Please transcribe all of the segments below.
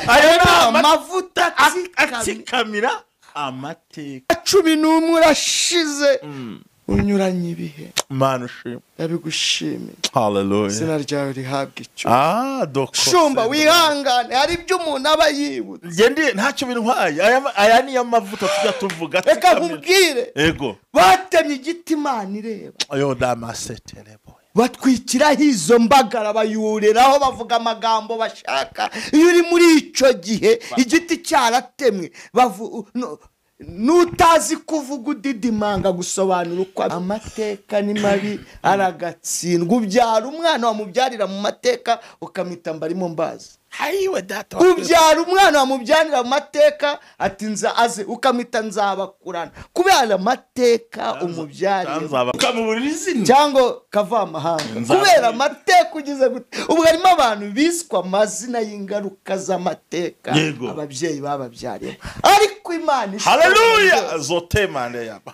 Ayo ni amavuta atsikamira amateka. 11 urashize unyuranye ibihe. Mana ushimwe, ndabigushimiye. Haleluya, izina ryawe rihabwe icyo. Doko Shumba wihangane, hari ibyo umuntu aba yibutse. Njye ndi ntacyo bintwaye. Aya niyo mavuta tujya tuvuga. Reka nkubwire, Ego. batemye igiti Imana ireba, Ayo damaseterebo. batwikiraho izo mbagara, bayuriraho, bavuga amagambo bashaka. Iyo uri muri icyo gihe igiti cyaratemwe, n'utazi kuvuga udidimanga gusobanura uko amateka ni mabi, aragatsindwa. Ubyara umwana, wamubyarira mu mateka ukamwita mbarimo mbazi. Hayiwe data. Ubyara umwana, wamubyarira mu mateka ati nza aze, ukamwita nzabakurana, kubera amateka umubyariye. Ukamuburira izina. Cyangwa kavamahanga. Kubera amateka ugize gute. Ubwo harimo abantu biswa amazina y'ingaruka z'amateka ababyeyi bababyariye, ariko Imana ishobora. Haleluya, zotemande yaba.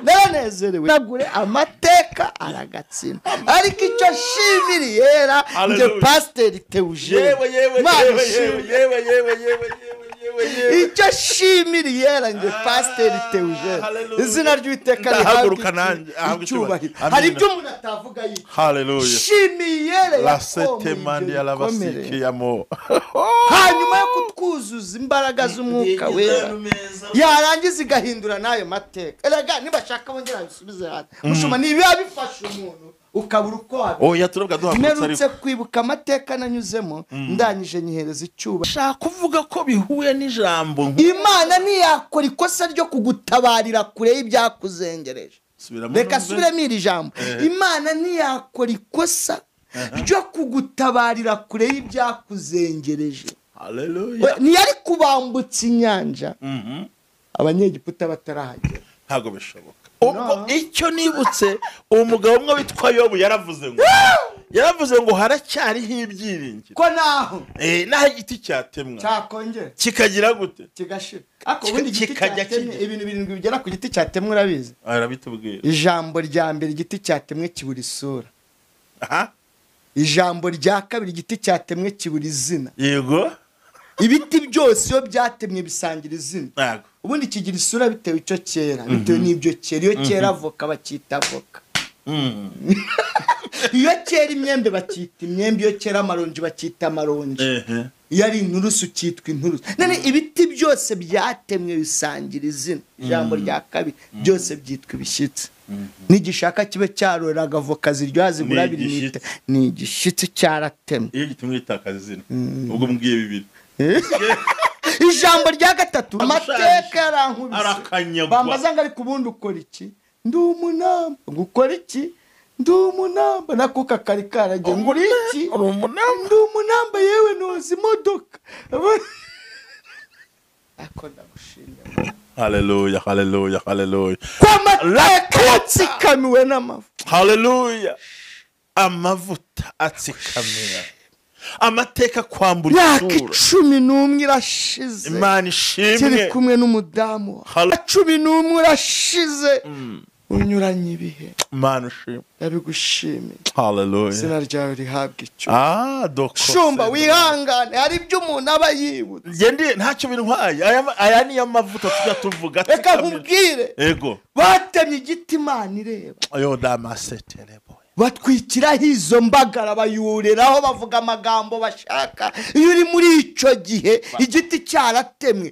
Naranezerewe, nagure amateka aragatsinda. Ariko icyo nshimira yera njye, Hallelujah. Pasiteri Teujene, Yewe yewe. Imana Yewe yewe. ishimwe. Yewe yewe yewe yewe yewe yewe. Icyo nshimira yera njye, Pasiteri Teujene, Hallelujah. izina ry'Uwiteka rihabwe Ndahaguruka nanjye, ahabwe icyubahiro. icyubahiro. Hari Amina. ibyo umuntu atavuga yitwa. Haleluya. Shimiyere La yakomeye setemande ibyo yalabasiki bikomere. yamo. Hanyuma yo kutwuzuza imbaraga z'Umwuka Wera, yarangiza igahindura n'ayo mateka. Erega nibashaka bongera bisubize hasi, mushuma nibiba bifasha umuntu ukabura uko wabi. Oya, turabwa duhagurutse. Mperutse Ariko kwibuka amateka nanyuzemo, ndangije nyihereza icyubahiro. Shaka kuvuga ko bihuye n'ijambo. Imana ntiyakora ikosa ryo kugutabarira kure y'ibyakuzengereje. Subiramo Reka numve. subiremo iri jambo. Imana ntiyakora ikosa ryo kugutabarira kure y'ibyakuzengereje. Haleluya. Ntiyari kubambutsa inyanja Abanyegiputa batarahagera. Ntabwo bishoboka. Ubwo icyo nibutse, umugabo umwe witwa Yobu yaravuze ngo haracyariho ibyiringiro. Ko naho Naho igiti cyatemwa cyakongera kikagira gute? Kigashira. Ariko ubundi igiti Kikajya cyatemwe, kijya. ibintu birindwi bigera ku giti cyatemwe, urabizi? Arabitubwira. Ijambo rya mbere, igiti cyatemwe kibura isura. Aha. Ijambo rya kabiri, igiti cyatemwe kibura izina. Ibiti byose iyo byatemwe bisangira izina. Ntabwo. Ubundi kigira isura bitewe icyo cyera, bitewe n'ibyo cyera. Iyo cyera avoka bacyita avoka, iyo cyera imyembe bacyita imyembe, iyo cyera amaronji bacyita amaronji, iyo ari inturusu cyitwa inturusu. None ibiti byose byatemwe bisangira izina. Ijambo rya kabiri, byose byitwa ibishyitsi. Nigishaka kibe cyarora avoka ziryoha zigura Ni abiri igishyitsi. Ni igishyitsi cyaratemwe. Iyo gitumwe gitakaza izina. Ubwo mbwiye bibiri. Ijambo rya gatatu, amateka yarankubise. Arakanyagwa. Bambaza ngo ariko ubundi ukora iki? Ndi umunamba. Ngo ukora iki? Ndi umunamba. Nakuka kari karagiye. Ngo uri iki? Uri umunamba. Ndi umunamba. Yewe, noza imodoka. Ariko ndagushimye. Haleluya, haleluya, haleluya. Ko amateka yatsikamiwe n'amavu. Haleluya. Amavuta atsikamira amateka, kwambura Myaka isura. 11 irashize Imana turi ishimwe. kumwe n'umudamu wawe. 11 urashize unyuranye ibihe. Imana ushimwe. Ndabigushimiye. Haleluya. Izina ryawe rihabwe icyo. Doko. Shumba wihangane, hari ibyo umuntu aba yibutse. Njye ndi ntacyo bintwaye. Aya niyo mavuta tujya tuvuga. Reka nkubwire, Ego. batemye igiti Imana ireba, Ayo damaseterebo. batwikiraho izo mbagara, bayuriraho, bavuga amagambo bashaka. Iyo uri muri icyo gihe igiti cyaratemwe,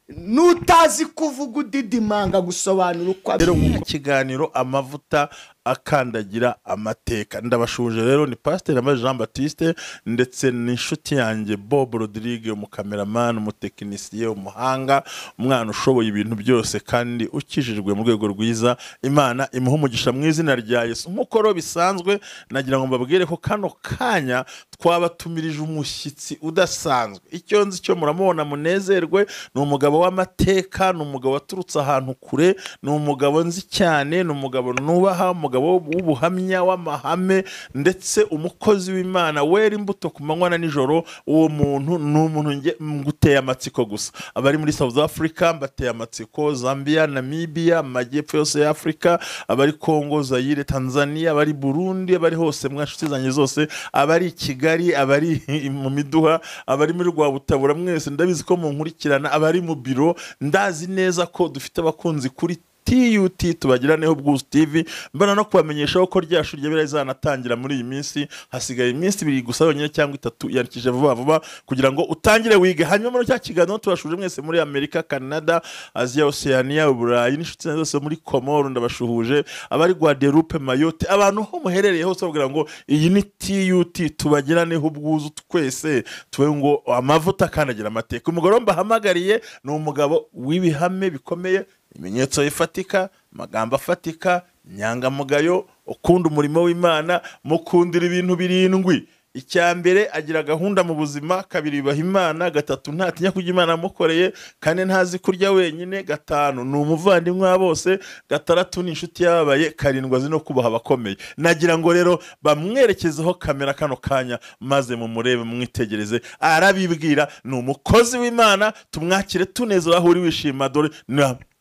n'utazi kuvuga udidimanga gusobanura uko Rero mu kiganiro amavuta akandagira amateka, ndabashuje. Rero ni Pasiteri Amaze Jean Baptiste ndetse n'inshuti yanjye Bob Rodrigue, umukameramani, umutekinisiye, umuhanga, umwana ushoboye ibintu byose kandi ukijijwe mu rwego rwiza. Imana imuha umugisha mu izina rya Yesu. Nk'uko rero bisanzwe, nagira ngo mbabwire ko kano kanya twabatumirije umushyitsi udasanzwe. Icyo nzi cyo muramubona munezerwe. Ni umugabo w'amateka, ni umugabo waturutse ahantu kure, ni umugabo nzi cyane, ni umugabo nubaha, umugabo umugabo w'ubuhamya w'amahame, ndetse umukozi w'Imana wera imbuto ku manywa na nijoro. Uwo muntu ni umuntu nguteye amatsiko gusa. Abari muri South Africa mbateye amatsiko, Zambia, Namibia, amajyepfo yose ya Afrika, abari Congo, Zaire, Tanzania, abari Burundi, abari hose mwa nshuti zanjye zose, abari i Kigali, abari mu miduha, abari muri Rwabutabura, mwese ndabizi ko munkurikirana, abari mu biro, ndazi neza ko dufite abakunzi kuri TUT tubagiraneho Ubwuzu TV. Mbona no kubamenyesha ko rya shuri ryabera rizanatangira muri iyi minsi, hasigaye iminsi 2 gusa yonyine cyangwa 3, yandikije vuba vuba kugira ngo utangire wige. Hanyuma muri cya kiganiro tubashuje mwese muri Amerika, Canada, Asia, Oceania, Uburayi n'inshuti zose muri Komoro ndabashuhuje, abari Guadeloupe, Mayotte, abantu ho muherereye hose bavuga ngo iyi ni TUT tubagiraneho Ubwuzu twese, tube ngo amavuta akandagira amateka. Umugabo mbahamagariye ni umugabo w'ibihame bikomeye, ibimenyetso bifatika, amagambo afatika, inyangamugayo, ukunda umurimo w'Imana, mukundira ibintu 7. Icya mbere agira gahunda mu buzima, 2 yubaha Imana, 3 ntatinya kujya Imana amukoreye, 4 ntazi kurya wenyine, 5 ni umuvandimwe wa bose, 6 ni inshuti yababaye, 7 azi no kubaha abakomeye. Nagira ngo rero bamwerekezeho kamera kano kanya maze mumurebe mwitegereze, arabibwira ni umukozi w'Imana, tumwakire tunezera aho uri wishima. Dore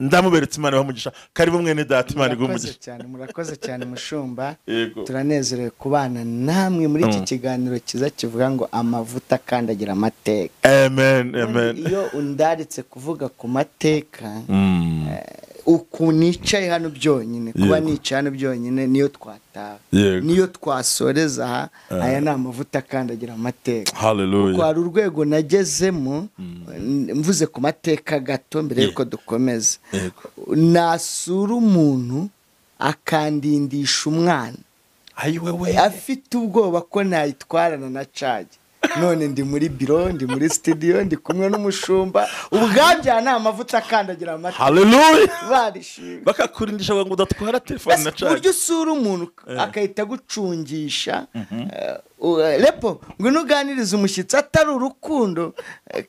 ndamuberetse, Imana ibahe. Karibu mwene data, Imana iguhe umugisha. Murakoze cyane mushumba, turanezerewe kubana namwe muri iki kiganiro cyiza kivuga ngo amavuta akandagira amateka. Amen, amen. Iyo undaritse kuvuga ku mateka, uku nicaye hano byonyine, kuba nicaye hano byonyine niyo twataha, niyo twasoreza aha, aya ni amavuta akandagira amateka. Hallelujah. Kwa urwego nagezemo, mvuze ku mateka gato mbere yuko dukomeza, nasura umuntu akandindisha umwana afite ubwoba ko nayitwarana na cage. None ndi muri biro, ndi muri studio, ndi kumwe n'umushumba, ubwabya ni amavuta akandagira amateka. Hallelujah. Barishimye bakakurindisha ngo udatwara telefone na cage. Buryo usura umuntu akahita gucungisha, lepo ngo nuganirize umushyitsi atari urukundo,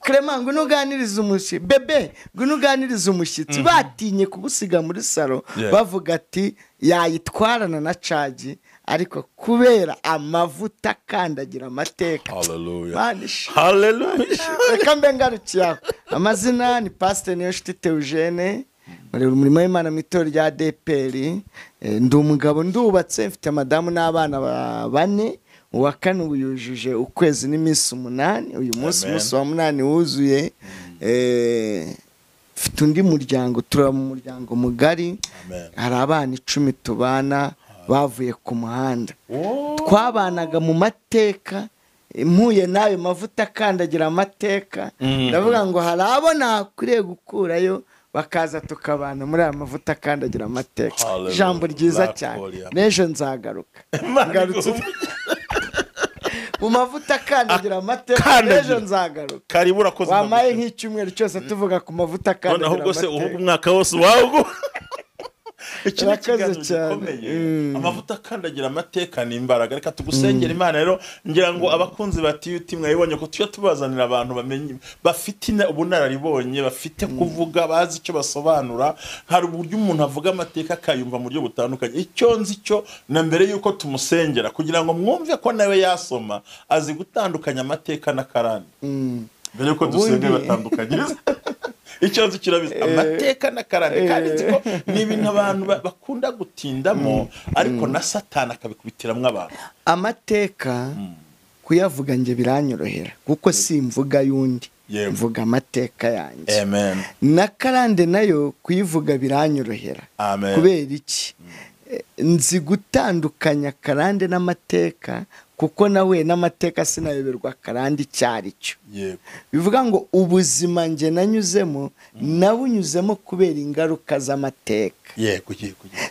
Clement ngo nuganirize umushyitsi, bebe ngo nuganirize umushyitsi, batinye kugusiga muri salo, bavuga ati yayitwarana na cage, ariko kubera amavuta akandagira amateka. Hallelujah. Hallelujah. Reka mbe ngarukiye aho. Amazina ni Pastor Niyonshuti Theogene, muri umurimo w'Imana mu itorero rya ADEPR. Ndi umugabo, ndubatse, mfite madamu n'abana 4. Uwa kane ubu yujuje ukwezi n'iminsi 8, uyu munsi umunsi wa 8 wuzuye. Mfite undi muryango, turaba mu muryango mugari, hari abana 10 tubana bavuye ku muhanda. Twabanaga mu mateka, mpuye nayo mavuta akandagira amateka, ndavuga ngo hari abo nakwiriye gukurayo bakaza tukabana muri aya mavuta akandagira amateka. Ijambo ryiza cyane, n'ejo nzagaruka. Ngarutse mu mavuta akandagira amateka, n'ejo nzagaruka. Karibu, urakoze. Wamaye nk'icyumweru cyose tuvuga ku mavuta akandagira amateka. Noneho ubwo se uvuga umwaka wose wawe. Iki ni ikiganiro gikomeye, amavuta akandagira amateka ni imbaraga. Reka tugusengera Imana rero, ngira ngo abakunzi ba TUT mwabibonye ko tujya tubazanira abantu bamenye, bafite ubunararibonye, bafite kuvuga, bazi icyo basobanura. Hari uburyo umuntu avuga amateka akayumva mu buryo butandukanye. Icyo nzi cyo na mbere yuko tumusengera kugira ngo mwumve ko nawe yasoma, azi gutandukanya amateka n'akarande. Mbere yuko dusengera batandukanyiriza icyo nzi kirabizi, amateka n'akarande, kandi nzi ko ni ibintu abantu bakunda gutindamo, ariko na Satani akabikubitiramwo abantu. Amateka kuyavuga nge biranyorohera kuko simvuga yundi, mvuga amateka yanjye. Amen. Na karande nayo kuyivuga biranyorohera. Kubera iki? Nzi gutandukanya karande n'amateka, kuko nawe n'amateka sinayoberwa karande icyari cyo. Bivuga ngo ubuzima nge nanyuzemo, nabunyuzemo kubera ingaruka z'amateka. Yego.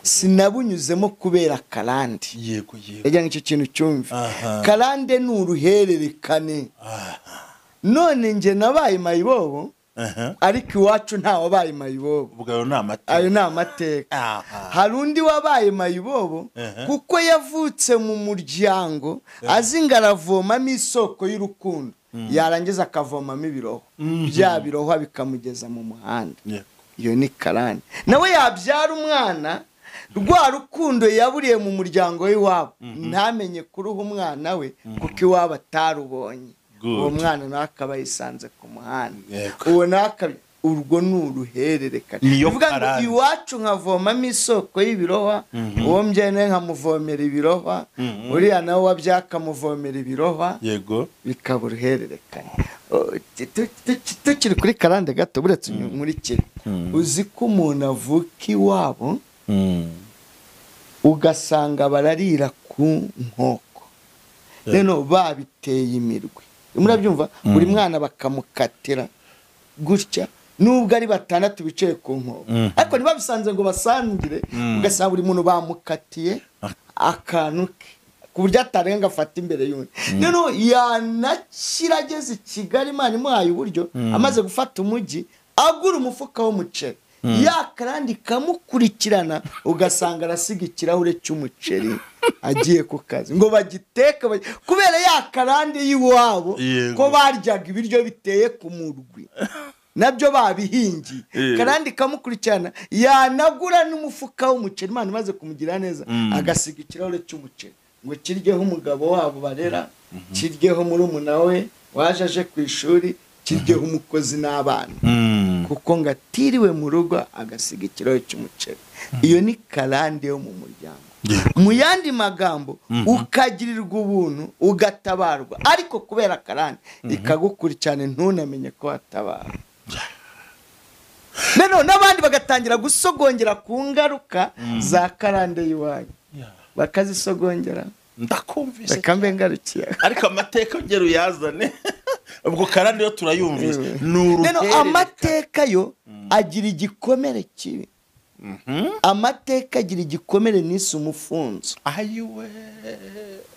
Sinabunyuzemo kubera karande. Yego. Ndagira ngo icyo kintu cyumve. Karande ni uruhererekane. None nge nabaye mayibobo, ariko iwacu nta wabaye mayibobo. Ayo ni amateka. Hari undi wabaye mayibobo kuko yavutse mu muryango azi ngo aravomamo isoko y'urukundo, yarangiza akavomamo ibiroho, bya biroho bikamugeza mu muhanda. Iyo ni karande. Nawe yabyara umwana Rwa rukundo yaburiye mu muryango w'iwabo ntamenye kuruha umwana we kuko iwabo atarubonye. Uwo mwana nawe akaba yisanze ku muhanda, uwo nawe urwo ni uruhererekane. Uvuga ngo iwacu nkavomamo isoko y'ibirohwa, uwo mbyene nkamuvomera ibirohwa, uriya nawe wabyakamuvomera ibirohwa, yego bikaba uruhererekane. Tukiri kuri karande gato, buretse nkurikire, uzi ko umuntu avuka iwabo ugasanga bararira ku nkoko, rero babiteye imirwi, murabyumva, buri mwana bakamukatira gutya, nubwo ari batandatu bicaye ku nkoko, ariko ntibabisanze ngo basangire, ugasanga buri muntu bamukatiye akantu ke ku buryo atarenga afata imbere y'undi. Noneho yanakira ageze i Kigali, Imana imuhaye uburyo, amaze gufata umujyi agura umufuka w'umuceri, yakarandi kamukurikirana, ugasanga arasiga ikirahure cy'umuceri agiye ku kazi ngo bagiteke, kubera yakarandi y'iwabo ko baryaga ibiryo biteye ku murwi nabyo babihingiye, karandi kamukurikirana, yanagura n'umufuka w'umuceri, Imana imaze kumugira neza, agasiga ikirahure cy'umuceri ngo kiryeho umugabo wabo barera, kiryeho murumuna we waje aje ku ishuri, kiryeho umukozi n'abana, kuko ngo atiriwe mu rugo agasiga ikirahure cy'umuceri. Iyo ni karande yo mu muryango. Mu yandi magambo, ukagirirwa ubuntu ugatabarwa, ariko kubera karande ikagukurikirana ntunamenye ko watabara. None n'abandi bagatangira gusogongera ku ngaruka za karande y'iwanyu, bakazisogongera. Ndakumvise reka ngarukiye, ariko amateka ongera uyazane. Ubwo karande yo turayumvise, ni uruhererekane. Amateka yo agira igikomere kibi. Amateka agira igikomere nise umufunzo. Ayiwe,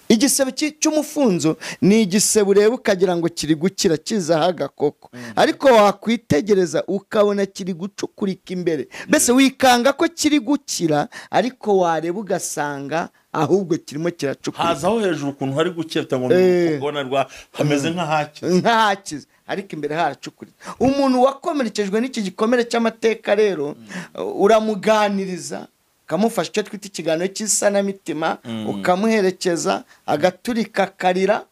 igisebe cy'umufunzo ni igisebe ureba ukagira ngo kiri gukira kizaho agakoko, ariko wakwitegereza ukabona kiri gucukurika imbere, mbese wikanga ko kiri gukira, ariko wareba ugasanga ahubwo kirimo kiracukurika, hazaho hejuru ukuntu hari gukira ngo ubona rwa hameze nk'ahakize, ariko imbere haracukurika. Umuntu wakomerekejwe n'iki gikomere cy'amateka rero, uramuganiriza, ukamufasha icyo twita ikiganiro cy'isanamitima, ukamuherekeza agaturika akarira,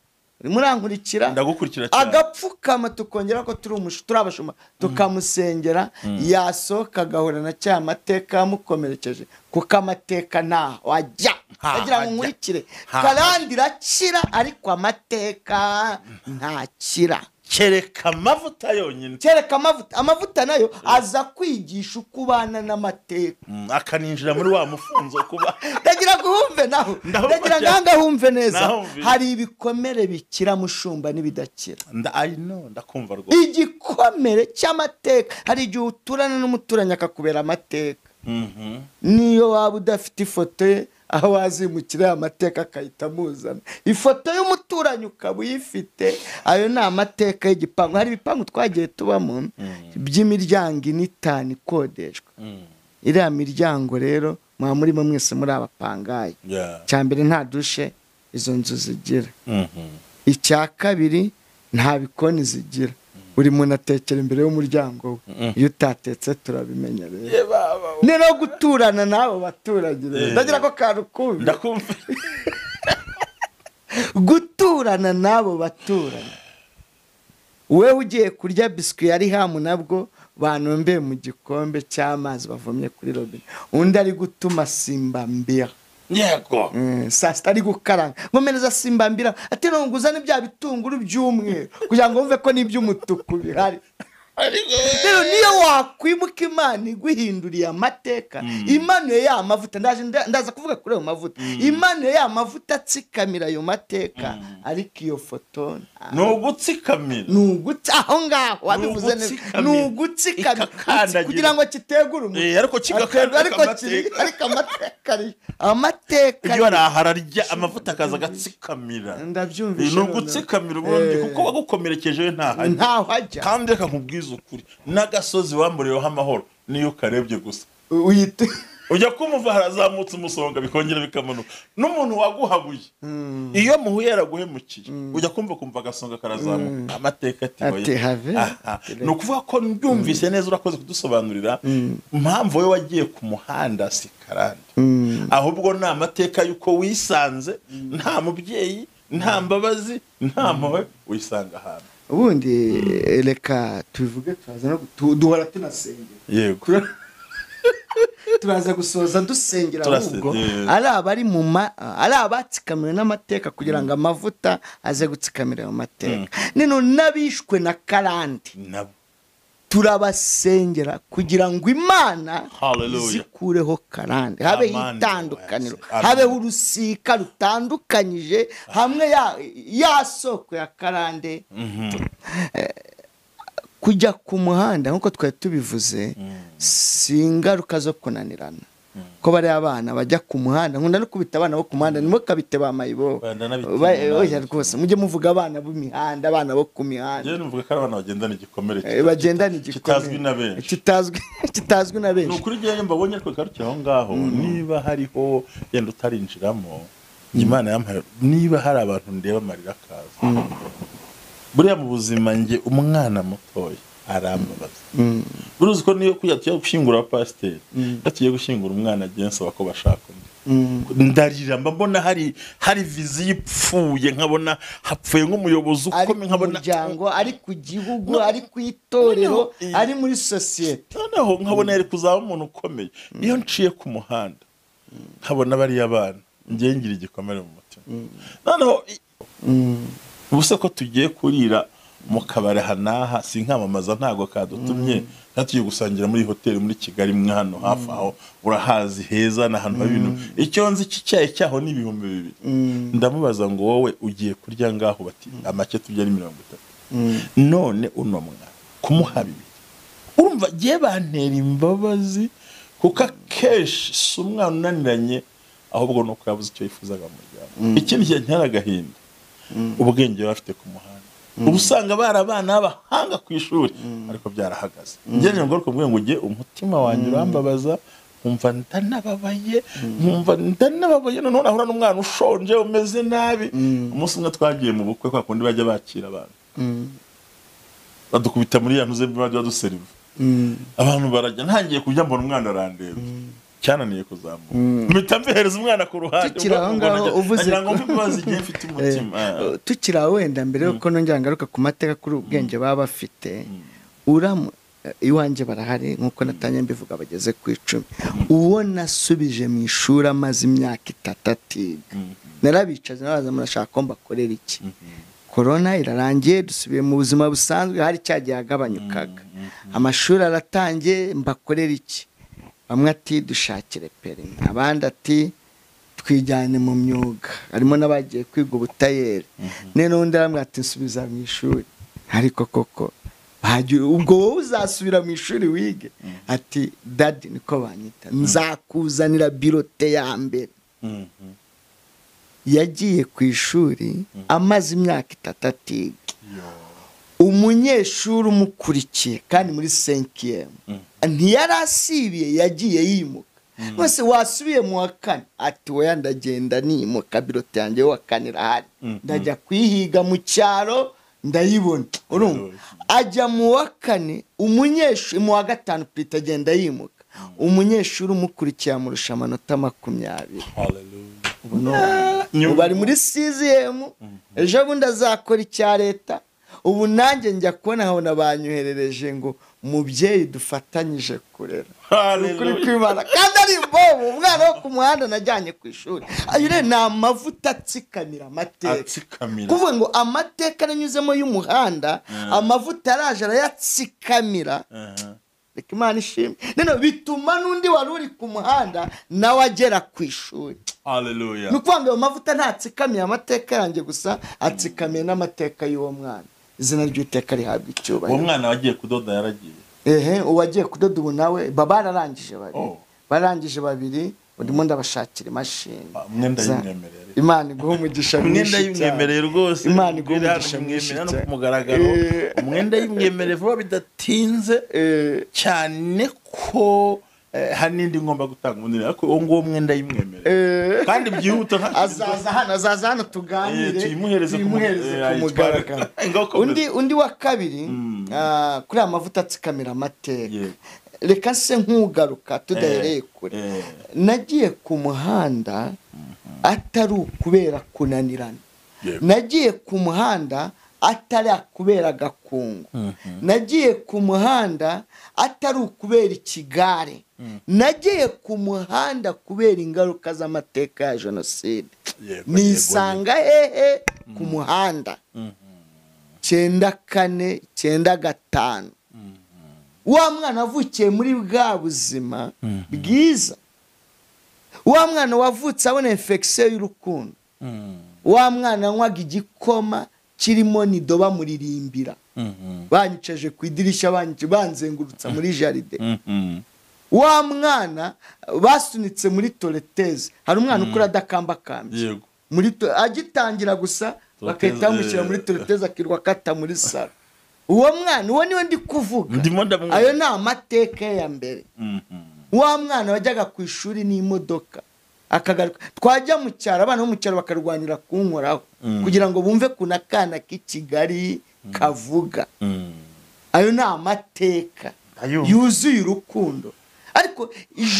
murankurikira, agapfukama, tukongera ko turi abashumba, tukamusengera, yasohoka agahura na cya mateka yamukomerekeje, kuko amateka ntaho ajya. Agira ngo nkurikire, karande irakira ariko amateka ntakira. Kereka amavuta yonyine, kereka amavuta. Amavuta nayo aza kwigisha uko ubana n'amateka, akaninjira muri wa mufunzo kuba. Ndagira ngo humve naho, ndagira ngo humve neza. Hari ibikomere bikira mushumba n'ibidakira. I know, ndakumva rwose. Igikomere cy'amateka, hari igihe uturana n'umuturanyi akakubera amateka, niyo waba udafite ifoto ye, aho wazimukira amateka akahita amuzana. Ifoto y'umuturanyi ukaba uyifite, ayo ni amateka y'igipangu. Hari ibipangu twagiye tubamo by'imiryango ine itanu ikodeshwa. Iriya miryango rero muba murimo mwese muri abapangayi. Icya mbere nta dushe izo nzu zigira, icya kabiri nta bikoni zigira, buri muntu atekera imbere y'umuryango we, iyo utatetse turabimenya rero. Nero guturana n'abo baturage rero, ndagira ko karukumbi, ndakumva. Guturana n'abo baturanye, wewe ugiye kurya biswi yari hamu nabwo banombeye mu gikombe cy'amazi bavomye kuri robine, undi ari gutuma simba mbira. Yego, saa sita ari gukaranga nkomereza simba mbira, ati nonguzane bya bitunguru by'umweru kugira ngo wumve ko n'iby'umutuku bihari. Rero niyo wakwimuka Imana iguhinduriye amateka, imanuye ya mavuta, ndaza kuvuga kuri ayo mavuta, imanuye ya mavuta atsikamira ayo mateka, ariko iyo foto ni ugutsikamira, ni aho ngaho wabivuze neza, ni ugutsikamira kugira ngo kitegure umuntu, ariko kigakandagira, ariko amateka ari amateka, iyo arahararya amavuta akaza agatsikamira. Ndabyumvise, ni ugutsikamira ubundi, kuko wagukomerekeje we ntaho ajya. Kandi reka nkubwize ukuri, n'agasozi wamburiyeho amahoro niyo ukarebye gusa uyite Ujya kumva harazamutse umusonga bikongera bikamanuka. N'umuntu waguhabuye iyo muhuye yaraguhemukiye, ujya kumva agasonga karazamuka. Amateka ati have. Ni ukuvuga ko mbyumvise neza, urakoze kudusobanurira impamvu wowe wagiye ku muhanda si karande, ahubwo ni amateka y'uko wisanze nta mubyeyi, nta mbabazi, nta mpuhwe, wisanga ahantu. Ubundi reka tubivuge, turaza no duhora tunasengera. Yego. Turaza gusoza dusengera ahubwo ari abari mu ari abatsikamiwe n'amateka kugira ngo amavuta aze gutsikamira ayo mateka. Nino nabishwe na karande turabasengera kugira ngo Imana zikureho karande, habe itandukaniro, habe urusika rutandukanyije hamwe ya soko ya karande. Kujya ku muhanda nkuko twari tubivuze si ingaruka zo kunanirana, ko bari abana bajya ku muhanda. Nkunda no kubita abana bo ku muhanda, nimukabite ba mayibo oya rwose, mujye muvuga abana b'imihanda, abana bo ku mihanda. Njye numvuga ko abana bagendana igikomere kitazwi na benshi, kitazwi na benshi. Ni ukuri njye mbabonye ariko garukiye aho ngaho, niba hariho yenda utarinjiramo, Imana yampaye, niba hari abantu ndeba amarira akaza. Buriya mu buzima njye umwana mutoya arambabaza. Buruzi ko niyo kujya tugiye gushyingura abapasiteri, iyo tugiye gushyingura umwana agiye nsaba ko bashaka undi, ndarira mba mbona hari viziyo ipfuye, nkabona hapfuye nk'umuyobozi ukomeye, nkabona umuryango ari ku gihugu, ari ku itorero, ari muri sosiyete, noneho nkabona yari kuzaba umuntu ukomeye. Iyo nciye ku muhanda nkabona bariya bana, njye ngira igikomere mu mutima. Noneho ubuse ko tugiye kurira mu kabari hanaha, sinkamamaza ntago kadutumye, natugiye gusangira muri hoteli muri Kigali mwe hano hafi aho urahazi heza na hano ibintu. Icyo nzi cy'icyayi cyaho ni 2000. Ndamubaza ngo wowe ugiye kurya ngaho, bati amake turya ni 30. None uno mwana kumuha 2, urumva giye bantera imbabazi, kuko akenshi si umwana unaniranye, ahubwo nuko yabuze icyo yifuzaga mu muryango. Ikindi kintu agahinda, ubwenge bafite ku muhanda, ubu usanga bari abana b'abahanga ku ishuri ariko byarahagaze. Njye ngaruka mvuge ngo njye umutima wanjye urambabaza, nkumva ndanababaye, noneho nahura n'umwana ushonje umeze nabi. Umunsi umwe twagiye mu bukwe kwa kundi bajya bakira abantu, badukubita muri ya ntuze bajya baduseriva, abantu barajya, ntangiye kujya mbona umwana arandeba cyananiye kuzamuka, mpita mbihereza umwana ku ruhande. Tukiri aho ngaho uvuze ngo mbibaze igihe mfite umutima. Tukiri aho wenda mbere yuko nongera ngaruka ku mateka kuri ubwenge baba bafite, uramu iwanjye barahari nkuko natanye mbivuga bageze ku 10. Uwo nasubije mu ishuri amaze imyaka 3 atiga, narabicaza nabaza murashaka ko mbakorera iki? Corona irarangiye dusubiye mu buzima busanzwe, hari cyagiye agabanyukaga, amashuri aratangiye, mbakorera iki? Bamwe ati dushakire perimi, abandi ati twijyane mu myuga, harimo n'abagiye kwiga ubutayeri. None undi aramwe ati nsubiza mu ishuri, ariko koko ubwo wowe uzasubira mu ishuri wige? Ati daddy niko banyita, nzakuzanira birote ya mbere. Yagiye ku ishuri amaze imyaka 3 atiga. Umunyeshuri umukurikiye kandi muri 5e ntiyarasibiye, yagiye yimuka. Mwese wasubiye mu wa 4? Ati oya ndagenda nimuka, birote yanjye wa 4 irahari, ndajya kwihiga mu cyaro ndayibona. Urumva ajya mu wa 4, umunyeshuri mu wa 5 plita agenda yimuka, umunyeshuri umukurikiye amurusha amanota 20. Hallelujah. Ubu ari muri 6e, ejo bundi azakora icya leta. Ubu nanjye njya kubona nkabona banyoherereje ngo mubyeyi dufatanyije kurera. Ukuri kwibara kandi ari imbobo, umwana wo ku muhanda najyanye ku ishuri. Ayo rero ni amavuta atsikamira amateka. Kuvuga ngo amateka nanyuzemo y'umuhanda, amavuta araje arayatsikamira. Reka Imana ishimwe. None bituma n'undi wari uri ku muhanda nawe agera ku ishuri. Hallelujah. Ni ukuvuga ngo ayo mavuta ntatsikamiye amateka yanjye gusa, atsikamiye n'amateka y'uwo mwana. Izina ry'Uwiteka rihabwa icyubahiro. Uwo mwana wagiye kudoda yaragiye? Ehe, uwagiye kudoda ubu nawe bararangije babiri. Barangije babiri, ndimo ndabashakira imashini. Umwenda y'imwemerere. Imana iguhe umugisha mwinshi. Umwenda y'imwemerere rwose. Imana iguhe umugisha mwinshi no ku mugaragaro. Umwenda y'imwemerere vuba bidatinze cyane ko Hari n'indi ngomba gutanga ubundi, ariko uwo nguwo mwenda yimwemerera kandi byihuta nta Azaza hano tuganire, tuyimuhereze ku mugaragaro. Undi wa kabiri kuri aya mavuta atsikamira amateka, reka se nkugaruka tudahereye kure. Nagiye ku muhanda atari ukubera kunanirana, nagiye ku muhanda atari akubera agakungu, nagiye ku muhanda atari ukubera ikigare, nagiye ku muhanda kubera ingaruka z'amateka ya jenoside. Nisanga hehe ku muhanda 94 95. Wa mwana wavukiye muri bwa buzima bwiza, wa mwana wavutse abona infection y'urukundo, wa mwana anywaga igikoma kirimo nido bamuririmbira, banyicaje ku idirishya, banzengurutsa muri jaride, wa mwana basunitse muri toleteze. Hari umwana ukura adakambakambye, muri agitangira gusa bakahita bamushyira muri toleteze akirwa akata muri salo. Uwo mwana uwo niwe ndi kuvuga, ayo ni amateka ya mbere. Wa mwana wajyaga ku ishuri n'imodoka akagaruka, twajya mu cyaro abana bo mu cyaro bakarwanira kunkoraho kugira ngo bumve kuna kana k'i Kigali kavuga. Ayo ni amateka yuzuye urukundo. Ariko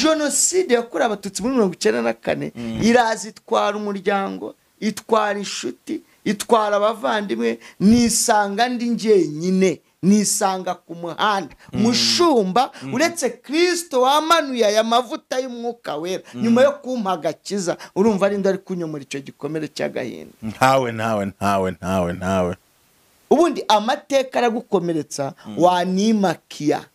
jenoside yakorewe Abatutsi muri 94 iraza itwara umuryango, itwara inshuti, itwara abavandimwe, nisanga ndi njyenyine, nisanga ku muhanda. Mushumba, uretse Kristo wamanuye aya mavuta y'umwuka wera nyuma yo kumpa agakiza, urumva ari ndari kunyomora icyo gikomere cy'agahinda. Ntawe ntawe ntawe ntawe ntawe. Ubundi amateka aragukomeretsa, wanimakiya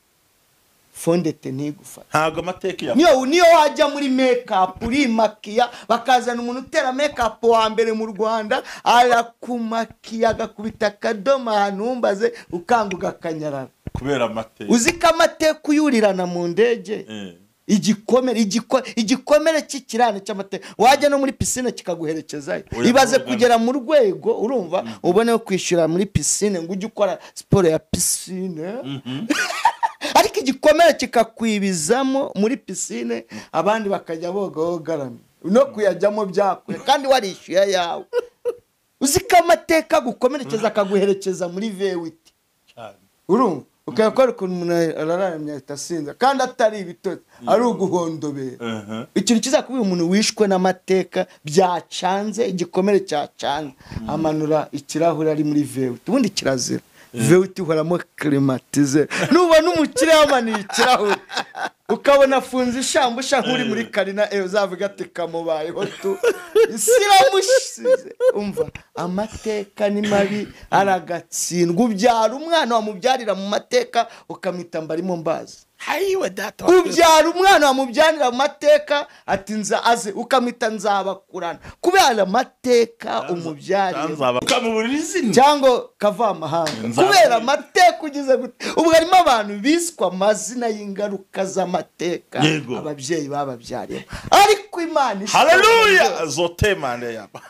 fondete ntigufata. Ntabwo amateka ya niyo wajya muri make-up urimakiya, bakazana umuntu utera make-up wa mbere mu Rwanda, arakumakiya agakubita akadomo ahantu humbaze ukanga ugakanyarara kubera amateka. Uzi ko amateka uyurirana mu ndege, igikomere cy'ikirane cy'amateka, wajya no muri pisine kikaguherekezayo. Ibaze kugera mu rwego urumva ubone kwishyura muri pisine ngo ujye ukora siporo ya pisine, ariko igikomere kikakwibizamo muri pisine, abandi bakajya boga wogaramye no kuyajyamo byakure kandi warishyuye ayawe. Uzi ko amateka gukomerekeza akaguherekeza muri vewiti, urumva ukayakora ukuntu umuntu araramye ahita asinza kandi atari ibitotsi, ari uguhondobera. Ikintu kizakubwira umuntu wishwe n'amateka byacanze, igikomere cyacanze, amanura ikirahure ari muri vewiti. Ubundi kirazira vewiti ihoramo climatize, nubona umukire yamanuye ikirahure ukabona afunze ishambusha nk'uri muri karina, uzavuga ati kamubayeho tu, isi iramushize. Umva amateka ni mabi, aragatsindwa. Ubyara umwana wamubyarira mu mateka ukamwita mbarimo mbazi. Ubyara umwana wamubyarira mu mateka ati nza aze, ukamwita nzabakurana kubera amateka umubyarira, cyangwa kavamahanga kubera amateka ugize gute. Ubwo harimo abantu biswa amazina y'ingaruka z'amateka ababyeyi bababyariye, ariko Imana haleluya zotemande yaba.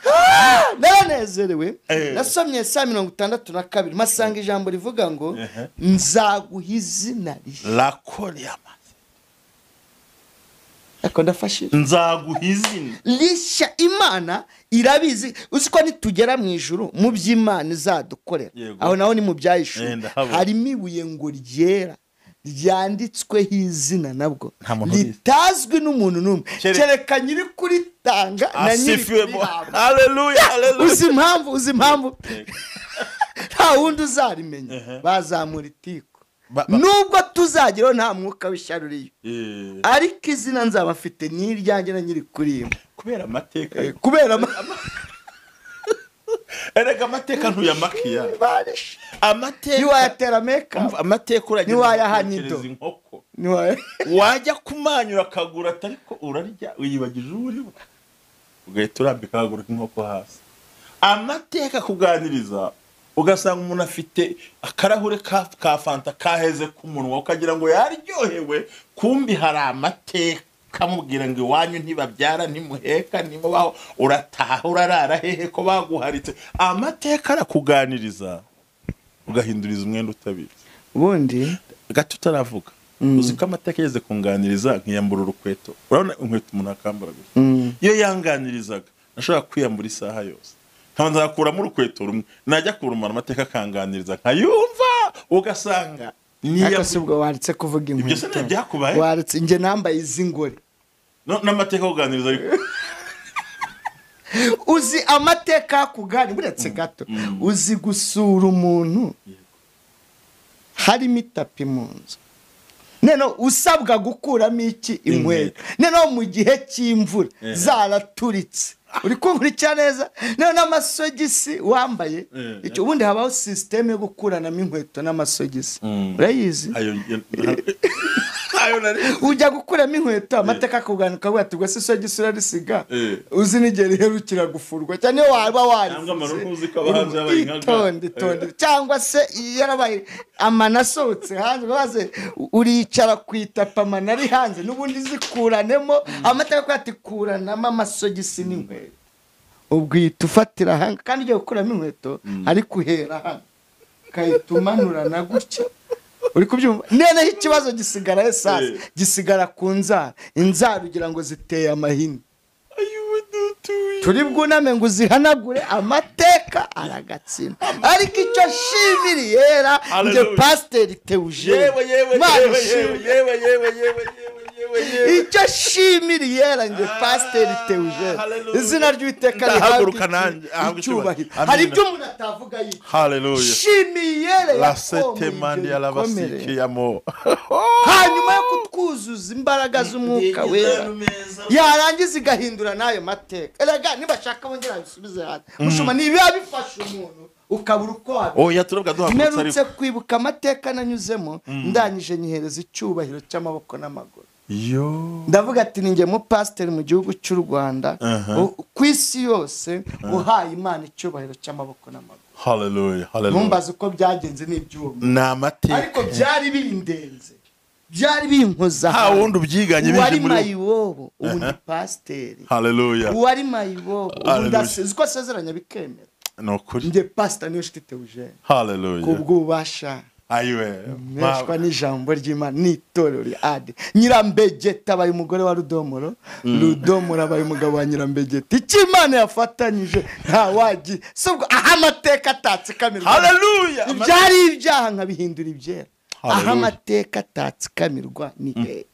Naranezerewe, nasomye saa 62 masanga ijambo rivuga ngo nzaguha izina rishya. Nzaguha izina rishya. Imana irabizi. Uzi ko nitugera mu ijuru mu by'Imana izadukorera, aho naho ni mu byayishuri, harimo ibuye ngo ryera ryanditsweho izina nabwo ritazwi n'umuntu n'umwe kereka nyiri kuritanga na nyiri kurihabwa. Haleluya, haleluya. Uzi impamvu nta wundi uzarimenya, bazamura itiko nubwo tuzageraho nta mwuka w'ishyari uriyo, ariko izina nzaba mfite ni iryanjye na nyiri kurimba kubera amateka, kubera erega amateka ntuyamakiya, amateka ntiwayatera make-up, amateka uragenda ntiwayahanido inkoko, wajya kumanyura akagura ariko urarya wiyibagije uriwe ugahita urambika akaguru k'inkoko hasi. Amateka kuganiriza ugasanga umuntu afite akarahure ka fanta kaheze ku munwa ukagira ngo yaryohewe, kumbi hari amateka kamubwira ngo iwanyu ntibabyara ntimuheka ntimubaho, urataha urarara hehe ko baguharitse. Amateka arakuganiriza ugahinduriza umwenda utabizi. Ubundi gato utaravuga Uzi ko amateka yeze kunganiriza nkiyambura urukweto. Urabona inkweto umuntu akambara gutya, iyo yanganirizaga nashobora kwiyambura isaha yose, nkabanza nkakuramo urukweto rumwe, najya kurumara amateka akanganiriza nkayumva, ugasanga ariko si ubwo waretse kuvuga Ibyo se inkweto. ntibyakubaye? Waretse njye nambaye iz'ingore. N'amateka akuganiriza ariko. Uzi amateka akugani buretse gato, uzi gusura umuntu harimo itapi mu nzu, none usabwa gukuramo iki? Inkweto. Noneho mu gihe cy'imvura zaraturitse, uri kunkurikira neza? Noneho n'amasogisi wambaye, icyo ubundi habaho sisiteme yo gukuranamo inkweto n'amasogisi, urayizi? Ayo ayo nari Ujya gukuramo inkweto, amateka akugana ukavuga ati ubwo se isogisi urarisiga? Uzi n'igihe riherukira gufurwa cyane, iyo waba warifuze. Cyangwa amano uzi ko aba hanze yabaye nka ga. Itonde, itonde. Cyangwa se yarabaye amano asohotse hanze, maze uricara ku itapi amano ari hanze, n'ubundi zikuranemo. Amateka akubwira ati kuranamo amasogisi n'inkweto, ubwo uhita ufatira hano, kandi ugiye gukuramo inkweto ariko uhera hano ukahita umanurana gutya, uri kubyumva? Noneho ikibazo gisigara sasa, gisigara ku nzara. Inzara ugira ngo ziteye amahina, Ayiwe dutuye. turi bwuname ngo uzihanagure. Amateka aragatsinda, ariko icyo nshimira yera njye Hallelujah. Pasiteri Teujene, Yewe yewe Imana yewe ishimwe. yewe yewe yewe yewe yewe yewe. Icyo nshimira yera njye Pasiteri Teujene, Hallelujah. izina ry'Uwiteka Ndahaguruka rihabwe nanjye, ahabwe icyubahiro. icyubahiro. Hari Amina. ibyo umuntu atavuga yitwa Hallelujah. shimiyere La sete mandi alabasikiamo. hanyuma yo kutwuzuza imbaraga z'Umwuka Wera, yarangiza igahindura n'ayo mateka. Erega nibashaka bongera babisubize hasi, mushuma, nibiba bifasha umuntu ukabura uko wabi Oya, turabwa duhagurutse Mperutse ariko. kwibuka amateka nanyuzemo, ndangije nyihereza icyubahiro cy'amaboko n'amaguru. Yo. Ndavuga ati ni njye mupasiteri mu gihugu cy'u Rwanda, ku isi yose, uhaye Imana icyubahiro cy'amaboko n'amaguru. Hallelujah. Hallelujah. Ntumbaze uko byagenze n'ibyuma, Ni amateka. ariko byari bindenze, byari binkoza. Nta wundi ubyiganye bije Uwari muri. mayibobo ubu ni pasiteri. Hallelujah. Uwari mayibobo ubu Hallelujah. ndasize uko asezeranya bikemera. Ni ukuri. Njye Pasita Niyo Nshuti Teujene, Hallelujah. kubw'ububasha Ayiwe. meshwa n'ijambo ry'Imana n'itorero rya ade, Nyirambegeta abaye umugore wa Rudomoro, Rudomoro abaye umugabo wa Nyirambegeta. Icyo Imana yafatanyije ntawagi si ubwo aho amateka atatsikamirwa. Hallelujah. Ibyari ibyaha nkabihindura ibyera. Aho Hallelujah. amateka atatsikamirwa ni hehe?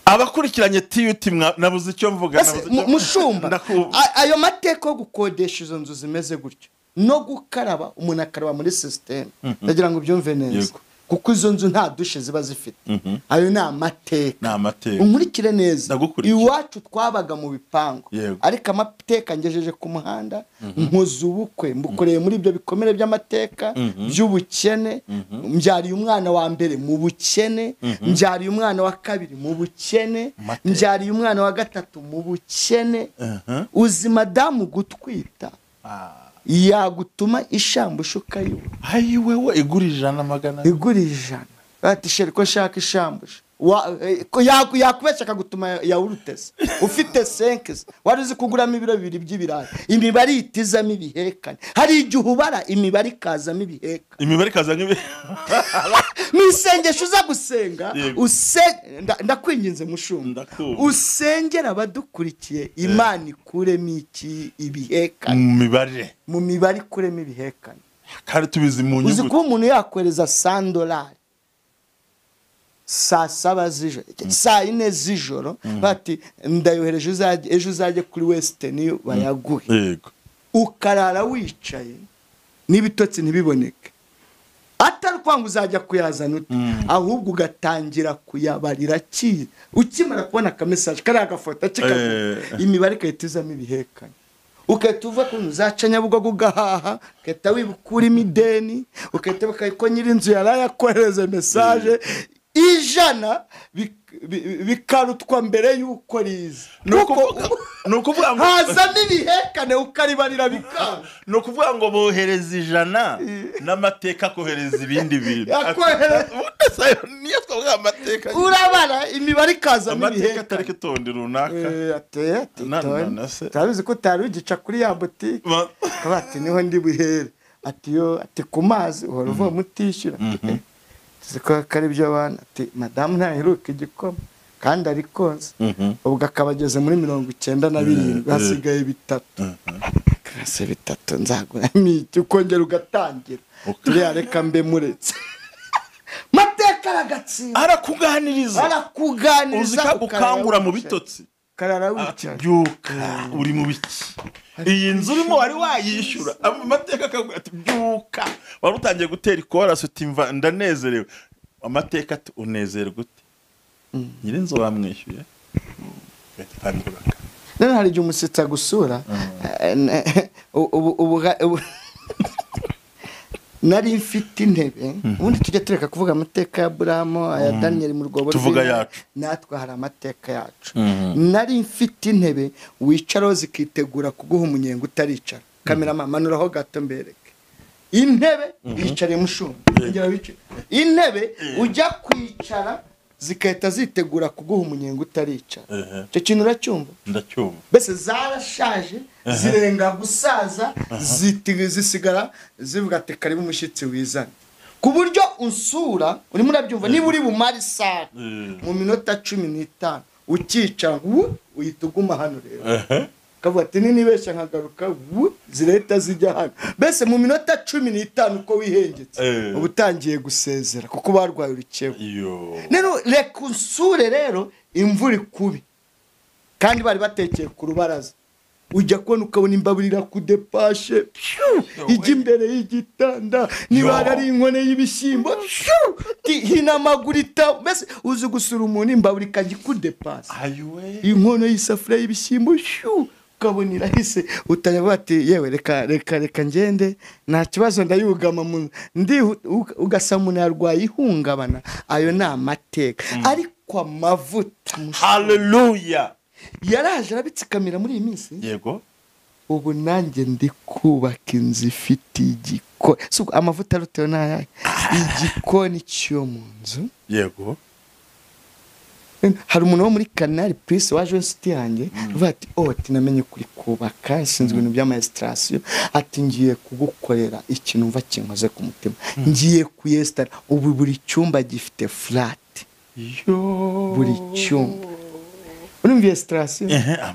Abakurikiranye TUT nabuze icyo mvuga, Ese, nabuze icyo mushumba, Ndakumva. ayo mateka yo gukodesha izo nzu zimeze gutyo no gukaraba, umuntu akaraba muri sisiteme, ndagira ngo ubyumve neza, kuko izo nzu nta dushe ziba zifite. Ayo ni amateka. Ni amateka. Unkurikire neza. Ndagukurikira. Iwacu twabaga mu bipangu, ariko amateka ngejeje ku muhanda, nkoze ubukwe mbukoreye muri ibyo bikomere by'amateka by'ubukene, mbyariye umwana wa mbere mu bukene, mbyariye umwana wa kabiri mu bukene, Amateka. mbyariye umwana wa gatatu mu bukene. Uzi madamu gutwita yagutuma ishambusha ukayibura? Ayiwe we, igura 100. Igura 100. Ati sheri, ko nshaka ishambusha. Yakubeshya akagutuma yawurute se ufite senkisi wari uzi kuguramo ibiro 2 by'ibirayi? Imibare itizamo ibihekane. Hari igihe ubara imibare ikazamo ibihekane. Imibare ikaza nk'ibi. Mu isengesho uza gusenga, ndakwinginze mushumba, Ndakumva. usengera abadukurikiye, Imana ikuremo iki? Ibihekane. Mu mibare. Mu mibare ikuremo ibihekane. Kandi tubizi mu Uzi nyuguti. kuba umuntu yakohereza sandolari saa 7 z'ijoro, saa 4 z'ijoro, bati ndayohereje, ejo uzajye kuri Western bayaguhe, ukarara wicaye n'ibitotsi ntibiboneke, atari kwanga uzajya kuyazana ute, ahubwo ugatangira kuyabarira ki ukimara kubona akamesaje kariya agafoto kikaguha, imibare igahita izamo ibihekane, ugahita uva ku uzaca Nyabugogo ugahaha, ugahita wibukuramo ideni, ugahita wibuka ko nyir'inzu yaraye akohereza mesaje 100 bikarutwa mbere y'uko riza. Ni ukuvuga ngo Hazamo ibihekane, ukaribarira bikanga. Ni ukuvuga ngo bohereza 100 n'amateka akohereza ibindi bintu. Ubundi se ayo niyo twavuga amateka. Urabara imibare ikazamo Amateka ibihekane. atari itondi runaka. Ateye ati Na- toni. na se. Turabizi ko utari ugica kuri ya butike, ati niho ndi buhere, ati yo, ati ku mazi uhora uvuga mutishyura. Ati, Siko kari byo bana ati madamu ntaheruka igikoma kandi ari konsa. Ubwo akabageze muri 97 hasigaye 3. Kase 3 nzagura miti ukongera ugatangira. Turiya reka mbe muretse. Mateka aragatsinda. Arakuganiriza. Arakuganiriza ukangura mu bitotsi. Karara wicara. Byuka uri mu biki. Iyi nzu urimo wari wayishyura. Amateka akaguha ati byuka. Wari utangiye gutera ikorasi uti mva ndanezerewe. Amateka ati unezerwa ute? Nyirinzu bamwishyuye. None hari igihe umusetsa gusura ubu nari mfite intebe. Ubundi tujya tureka kuvuga amateka ya Abrahamu aya Daniel mu rwobo tuvuga yacu, natwe hari amateka yacu. Nari mfite intebe wicaraho zikitegura kuguha umunyenga utaricara. Kamera manuraho gato mbereke intebe yicare mushumba intebe ujya kwicara zikahita zitegura kuguha umunyenga utaricara. Icyo kintu uracyumva? Ndacyumva. Mbese zarashaje zirenga gusaza zisigara zivuga ati karibu umushyitsi wizane. Ku buryo unsura urimo urabyumva niba uri bumare isaha mu minota 15 ukicara uhita uguma hano rero. Kavuga ati ninibeshya nkagaruka zirahita zijya hano. Mbese mu minota 15 uko wihengetse uba utangiye gusezera kuko barwaye urukebo. Rero reka unsure rero imvura ikubi kandi bari batekeye ku rubaraza. Ujya kubona ukabona imbaburira kudepashe ijya imbere y'igitanda niba ari inkone y'ibishyimbo hinamagurita. Mbese uzi gusura umuntu imbabura ikajya ikudepasa inkono y'isafuriya y'ibishyimbo ukabona irahise utayavuga ati yewe reka reka reka ngende nta kibazo ndayugama ndi ugasa umuntu yarwaye ihungabana. Ayo ni amateka. Ariko amavuta, haleluya, yaraje arabitsikamira muri iyi minsi. Yego. Ubu nanjye ndi kubaka inzu ifite igikoni. Amavuta arutewe n'ayahe? Igikoni cyo mu nzu. Yego. Hari umuntu wo muri Canal Plus waje inshuti yanjye avuga ati oh tinamenye kuri kubaka sinzi ibintu by'amaestration, ati ngiye kugukorera ikintu mva kinkoze ku mutima, ngiye kuyestara. Ubu buri cyumba gifite flat. Yo. Buri cyumba urumva estration,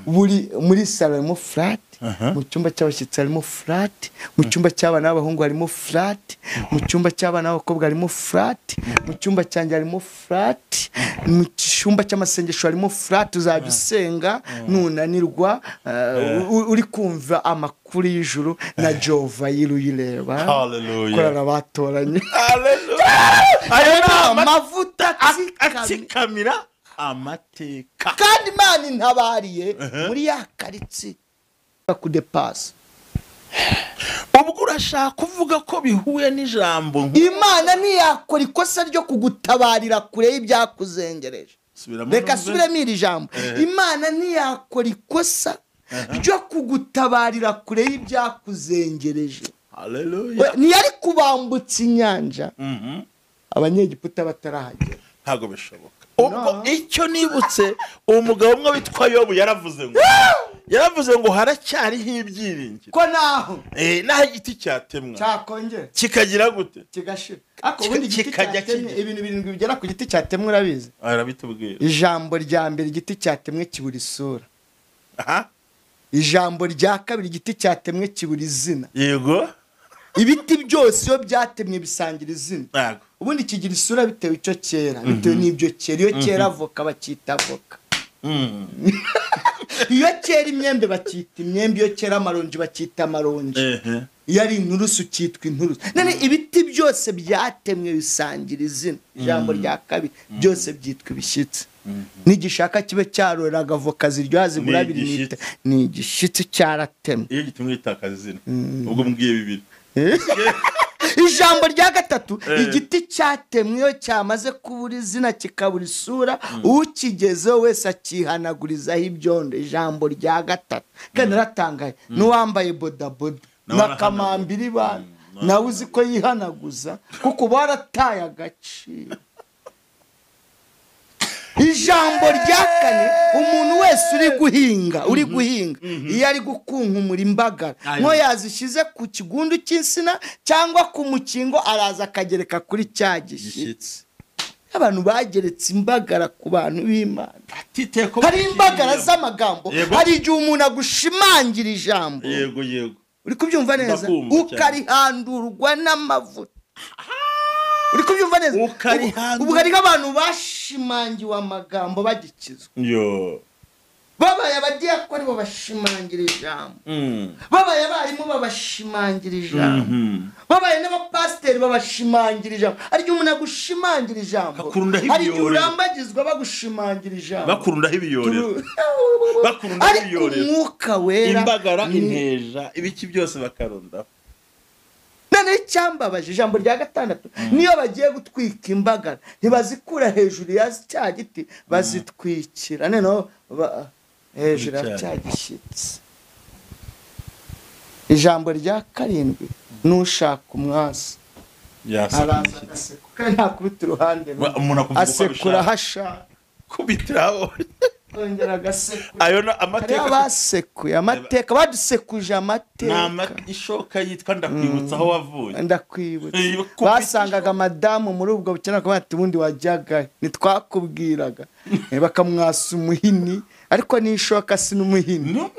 buri muri salo harimo flat, mu cyumba cy'abashyitsi harimo flat, mu cyumba cy'abana b'abahungu harimo flat, mu cyumba cy'abana b'abakobwa harimo flat, mu cyumba cyanjye harimo flat, mu cyumba cy'amasengesho harimo flat. Uzajya usenga nunanirwa uri kumva amakuru y'ijuru na Jehova yiruyireba. Haleluya. Korana batoranye. Haleluya. Ayo ni amavuta atsikamira amateka. Kandi Imana intabariye muri ya karitsi kudepasa. Ubwo urashaka kuvuga ko bihuye n'ijambo Imana ntiyakora ikosa ryo kugutabarira kure y'ibyakuzengereje. Reka subiremo iri jambo. Imana ntiyakora ikosa ryo kugutabarira kure y'ibyakuzengereje. Haleluya. Ntiyari kubambutsa inyanja abanyegiputa batarahagera. Ntago bishoboka. Ubwo icyo nibutse umugabo umwe witwa Yobu yaravuze ngo haracyariho ibyiringiro ko naho naho igiti cyatemwa cyakongera kikagira gute kigashira. Ako ubundi igiti cyatemwe ibintu birindwi bigera ku giti cyatemwe urabizi. Arabitubwira. Ijambo rya mbere igiti cyatemwe kibura isura. Ijambo rya kabiri igiti cyatemwe kibura izina. Yego. Ibiti byose iyo byatemwe bisangira izina. Ubundi kigira isura bitewe icyo cyera, bitewe n'ibyo cyera. Iyo cyera avoka bakita avoka. Iyo cyera imyembe bakita imyembe, iyo cyera amaronji bakita amaronji. Iyo ari inturusu cyitwa inturusu. None ibiti byose byatemwe bisangira izina. Ijambo rya kabiri byose byitwa ibishyitsi. Nigishaka kibe cyarora avoka ziryoha zigura 2 ni igishitsi cyaratemwe. Iyo gitumwe itakaza izina. Ubwo mbwiye bibiri. Ijambo rya gatatu igiti cyatemwe iyo cyamaze kubura izina kikabura isura ukigezeho wese akihanagurizaho ibyondo. Ijambo rya gatatu kandi naratangaye n'uwambaye bodaboda na kamambiri bana nawe uzi ko yihanaguza kuko barataye agaciro. Ijambo rya kane umuntu wese uri guhinga iyo ari gukunkumura imbagara nko yazishyize ku kigundu cy'insina cyangwa ku mukingo araza akagereka kuri cya gishyitsi. Abantu bageretse imbagara ku bantu b'Imana. Hari imbagara z'amagambo, hari igihe umuntu agushimangira ijambo. Yego yego. Uri kubyumva neza? Ukarihandurwa n'amavuta. Uri kubyumva neza? Ubu hari abantu bashimangiwe amagambo bagikizwa. Yo. Babaye abadiyakoni babashimangira ijambo. Babaye abarimu babashimangira ijambo. Babaye n'abapasiteri babashimangira ijambo. Hari igihe umuntu agushimangira ijambo. Hari igihe urambagizwa bagushimangira ijambo. Bakurundaho ibiyorero. Bakurundaho ibiyorero. Ariko umwuka wera, imbagara, inteja, ibiki byose bakarundaho. None icyambabaje ijambo rya gatandatu, niyo bagiye gutwika imbagara ntibazikura hejuru ya cya giti, bazitwikira noneho hejuru ya cya gishyitsi. Ijambo rya karindwi, nushaka umwasi araza agasekura, ntakubita uruhande asekura ahashaka, kubitiraho ongera agasekura. Ayo na amateka basekuye amateka, badusekuje amateka. Ishoka yitwa ndakwibutsa aho wavuye. Ndakwibutsa. Basangaga madamu muri ubwo bukene akavuga ati ubundi wajyaga nitwakubwiraga, bakamwasa umuhini, ariko n'ishoka si n'umuhini.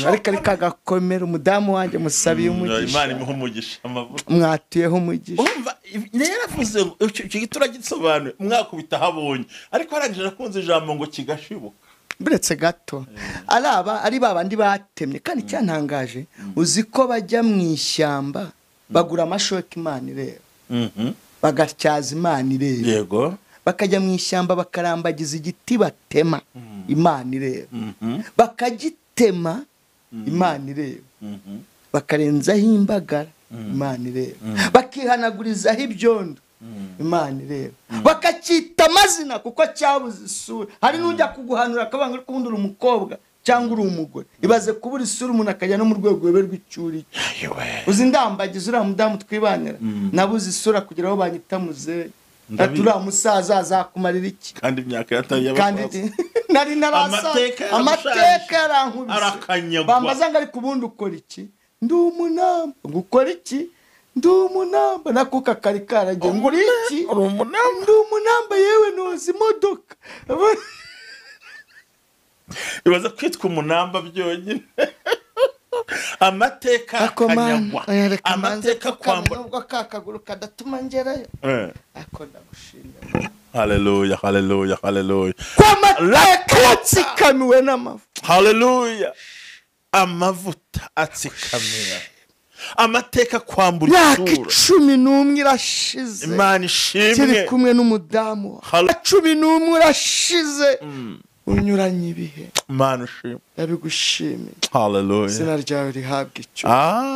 Ariko ariko agakomera. Umudamu wanjye musabiye umugisha. Imana imuhe umugisha, amavuta. Mwatuyeho umugisha. Urumva yaravuze ngo icyo giti uragisobanuye, mwakubita habonye, ariko arangije akunze ijambo ngo kigashibuka. Buretse gato araba ari babandi batemye. Kandi cyantangaje, uzi ko bajya mu ishyamba bagura amashoka Imana ireba, bagatyaza Imana ireba. Yego. Bakajya mu ishyamba bakarambagiza igiti batema Imana ireba, bakagitema Imana ireba, bakarenzaho imbagara Imana ireba, bakihanagurizaho ibyondo Imana ireba, bakacyita amazina kuko cyabuze isura. Hari n'ujya kuguhanura akabanga uri kubundi uri umukobwa cyangwa uri umugore. Ibaze kubura isura umuntu akajya no mu rwego rw'icyuri. Uzi ndambagiza uriya mudamu twibanira, nabuze isura kugira aho banyita muzehe. Ati uriya musaza azakumarira iki? Kandi imyaka yatari y'abasaza. Nari narasa amateka yarankubise. Bambaza ngo ariko ubundi ukora iki? Ndi umunamba. Gukora iki? Ndi umunamba. Nakuka kari karagiye ngo uri iki? Ndi umunamba yewe noza imodoka. Ibaza kwitwa umunamba byonyine. Amateka akanyagwa, amateka kwambura nubwo kakaguru kadatuma ngerayo. Ako ndagushimira. Haleluya, haleluya, haleluya. Kwa mateka atsikamiwe n'amavuta. Haleluya. Amavuta atsikamira. Amateka kwambura isura. Myaka 11 irashize. Imana ishimwe. Turi kumwe n'umudamu. 11 irashize. Unyuranye ibihe. Imana ishimwe. Ndabigushimiye. Haleluya. Izina ryawe rihabwe icyo.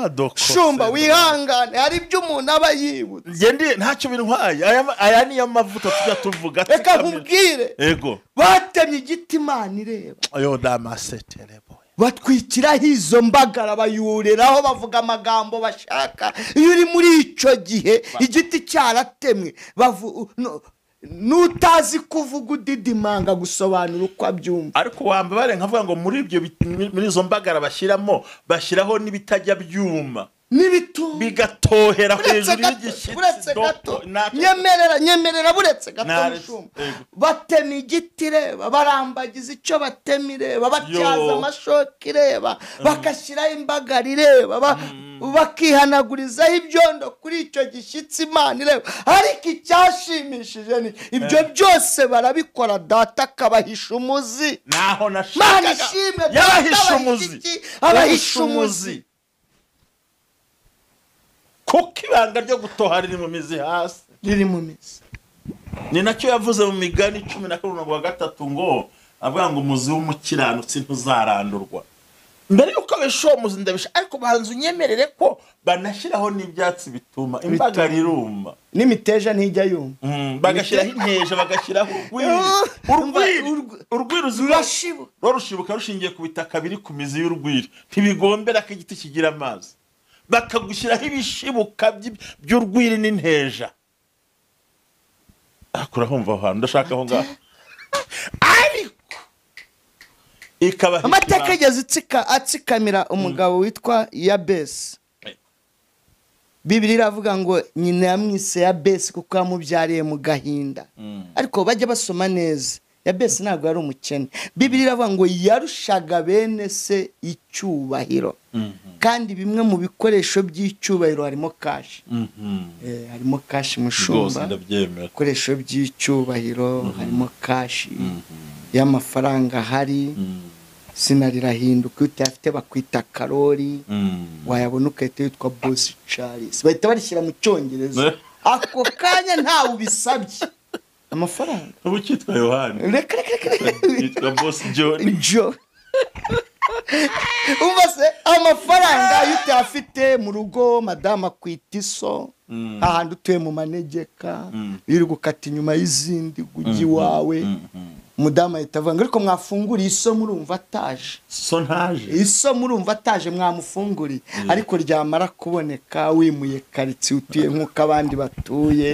Doko. Shumba wihangane, hari ibyo umuntu aba yibutse. Nge ntacyo bintwaye. Aya niyo mavuta tujya tuvuga. Reka nkubwire. Yego. Batemye igiti Imana ireba. Ayo damaseterebo. Batwikiraho izo mbagara bayureraho bavuga amagambo bashaka. Iyo uri muri icyo gihe igiti cyaratemwe, nutazi kuvuga udidimanga gusobanura uko abyumva. Ariko wambabare nkavuga ngo muri ibyo muri izo mbagara bashyiramo bashyiraho n'ibitajya byuma n'ibitu bigatohera hejuru y'igishyitsi. Buretse gato, nyemerera buretse gato mushumba. Batema igiti reba, barambagiza icyo batema ireba, batyaza amashoka ireba, bagashyiraho imbagara ireba, bakihanagurizaho ibyondo kuri icyo gishyitsi Imana ireba. Ariko icyashimishije ni ibyo byose barabikora, data akabahisha umuzi. Naho nashakaga yabahisha umuzi, abahisha umuzi. Kuko ibanga ryo gutoha riri mu mizi hasi, riri mu mizi. Ni nacyo yavuze mu migani 12:3 ngo avuga ngo umuzi w'umukiranutsi ntuzarandurwa. Mbere yuko abisha uwo muzi ndabisha, ariko banza unyemerere ko banashyiraho n'ibyatsi bituma imbagara iruma, n'imiteja ntijya yuma. Bagashyiraho inteja, bagashyiraho urwiri. Urwiri rurashibuka, rurashibuka rushingiye ku bitaka biri ku mizi y'urwiri. Ntibigombera ko igiti kigira amazi. Bakagushyiraho ibishibuka by'urwiri n'inteja. Akurahumva aho hantu ndashaka aho ngaho. Ariko ikaba amateka yageze atsikamira umugabo witwa Yabesi. Bibiliya iravuga ngo nyina yamwise Yabesi kuko yamubyariye mu gahinda. Ariko bajya basoma neza, Yabesi ntabwo yari umukene. Bibiliya iravuga ngo yarushaga bene se icyubahiro. Kandi bimwe mu bikoresho by'icyubahiro harimo kashi. Harimo kashi mushumba. Ibikoresho by'icyubahiro harimo kashi y'amafaranga hari. Sinarirahinduka utafite bakwita Karori, wayabona ukahita witwa Boss Charles, bahita barishyira mu cyongereza ako kanya ntawe ubisabye amafaranga. Ubu cyitwa Yohani, reka yitwa Boss John Jo. Umva se amafaranga iyo utafite mu rugo madama akwita iso, ahantu utuye mu manegeka, iri gukata inyuma y'izindi ujya iwawe. Umudamu ahita avuga ngo ariko mwafunguriye iso murumva ataje. So ntaje. Iso murumva ataje mwamufunguriye. Ariko ryamara kuboneka wimuye karitsiye utuye nk'uko abandi batuye,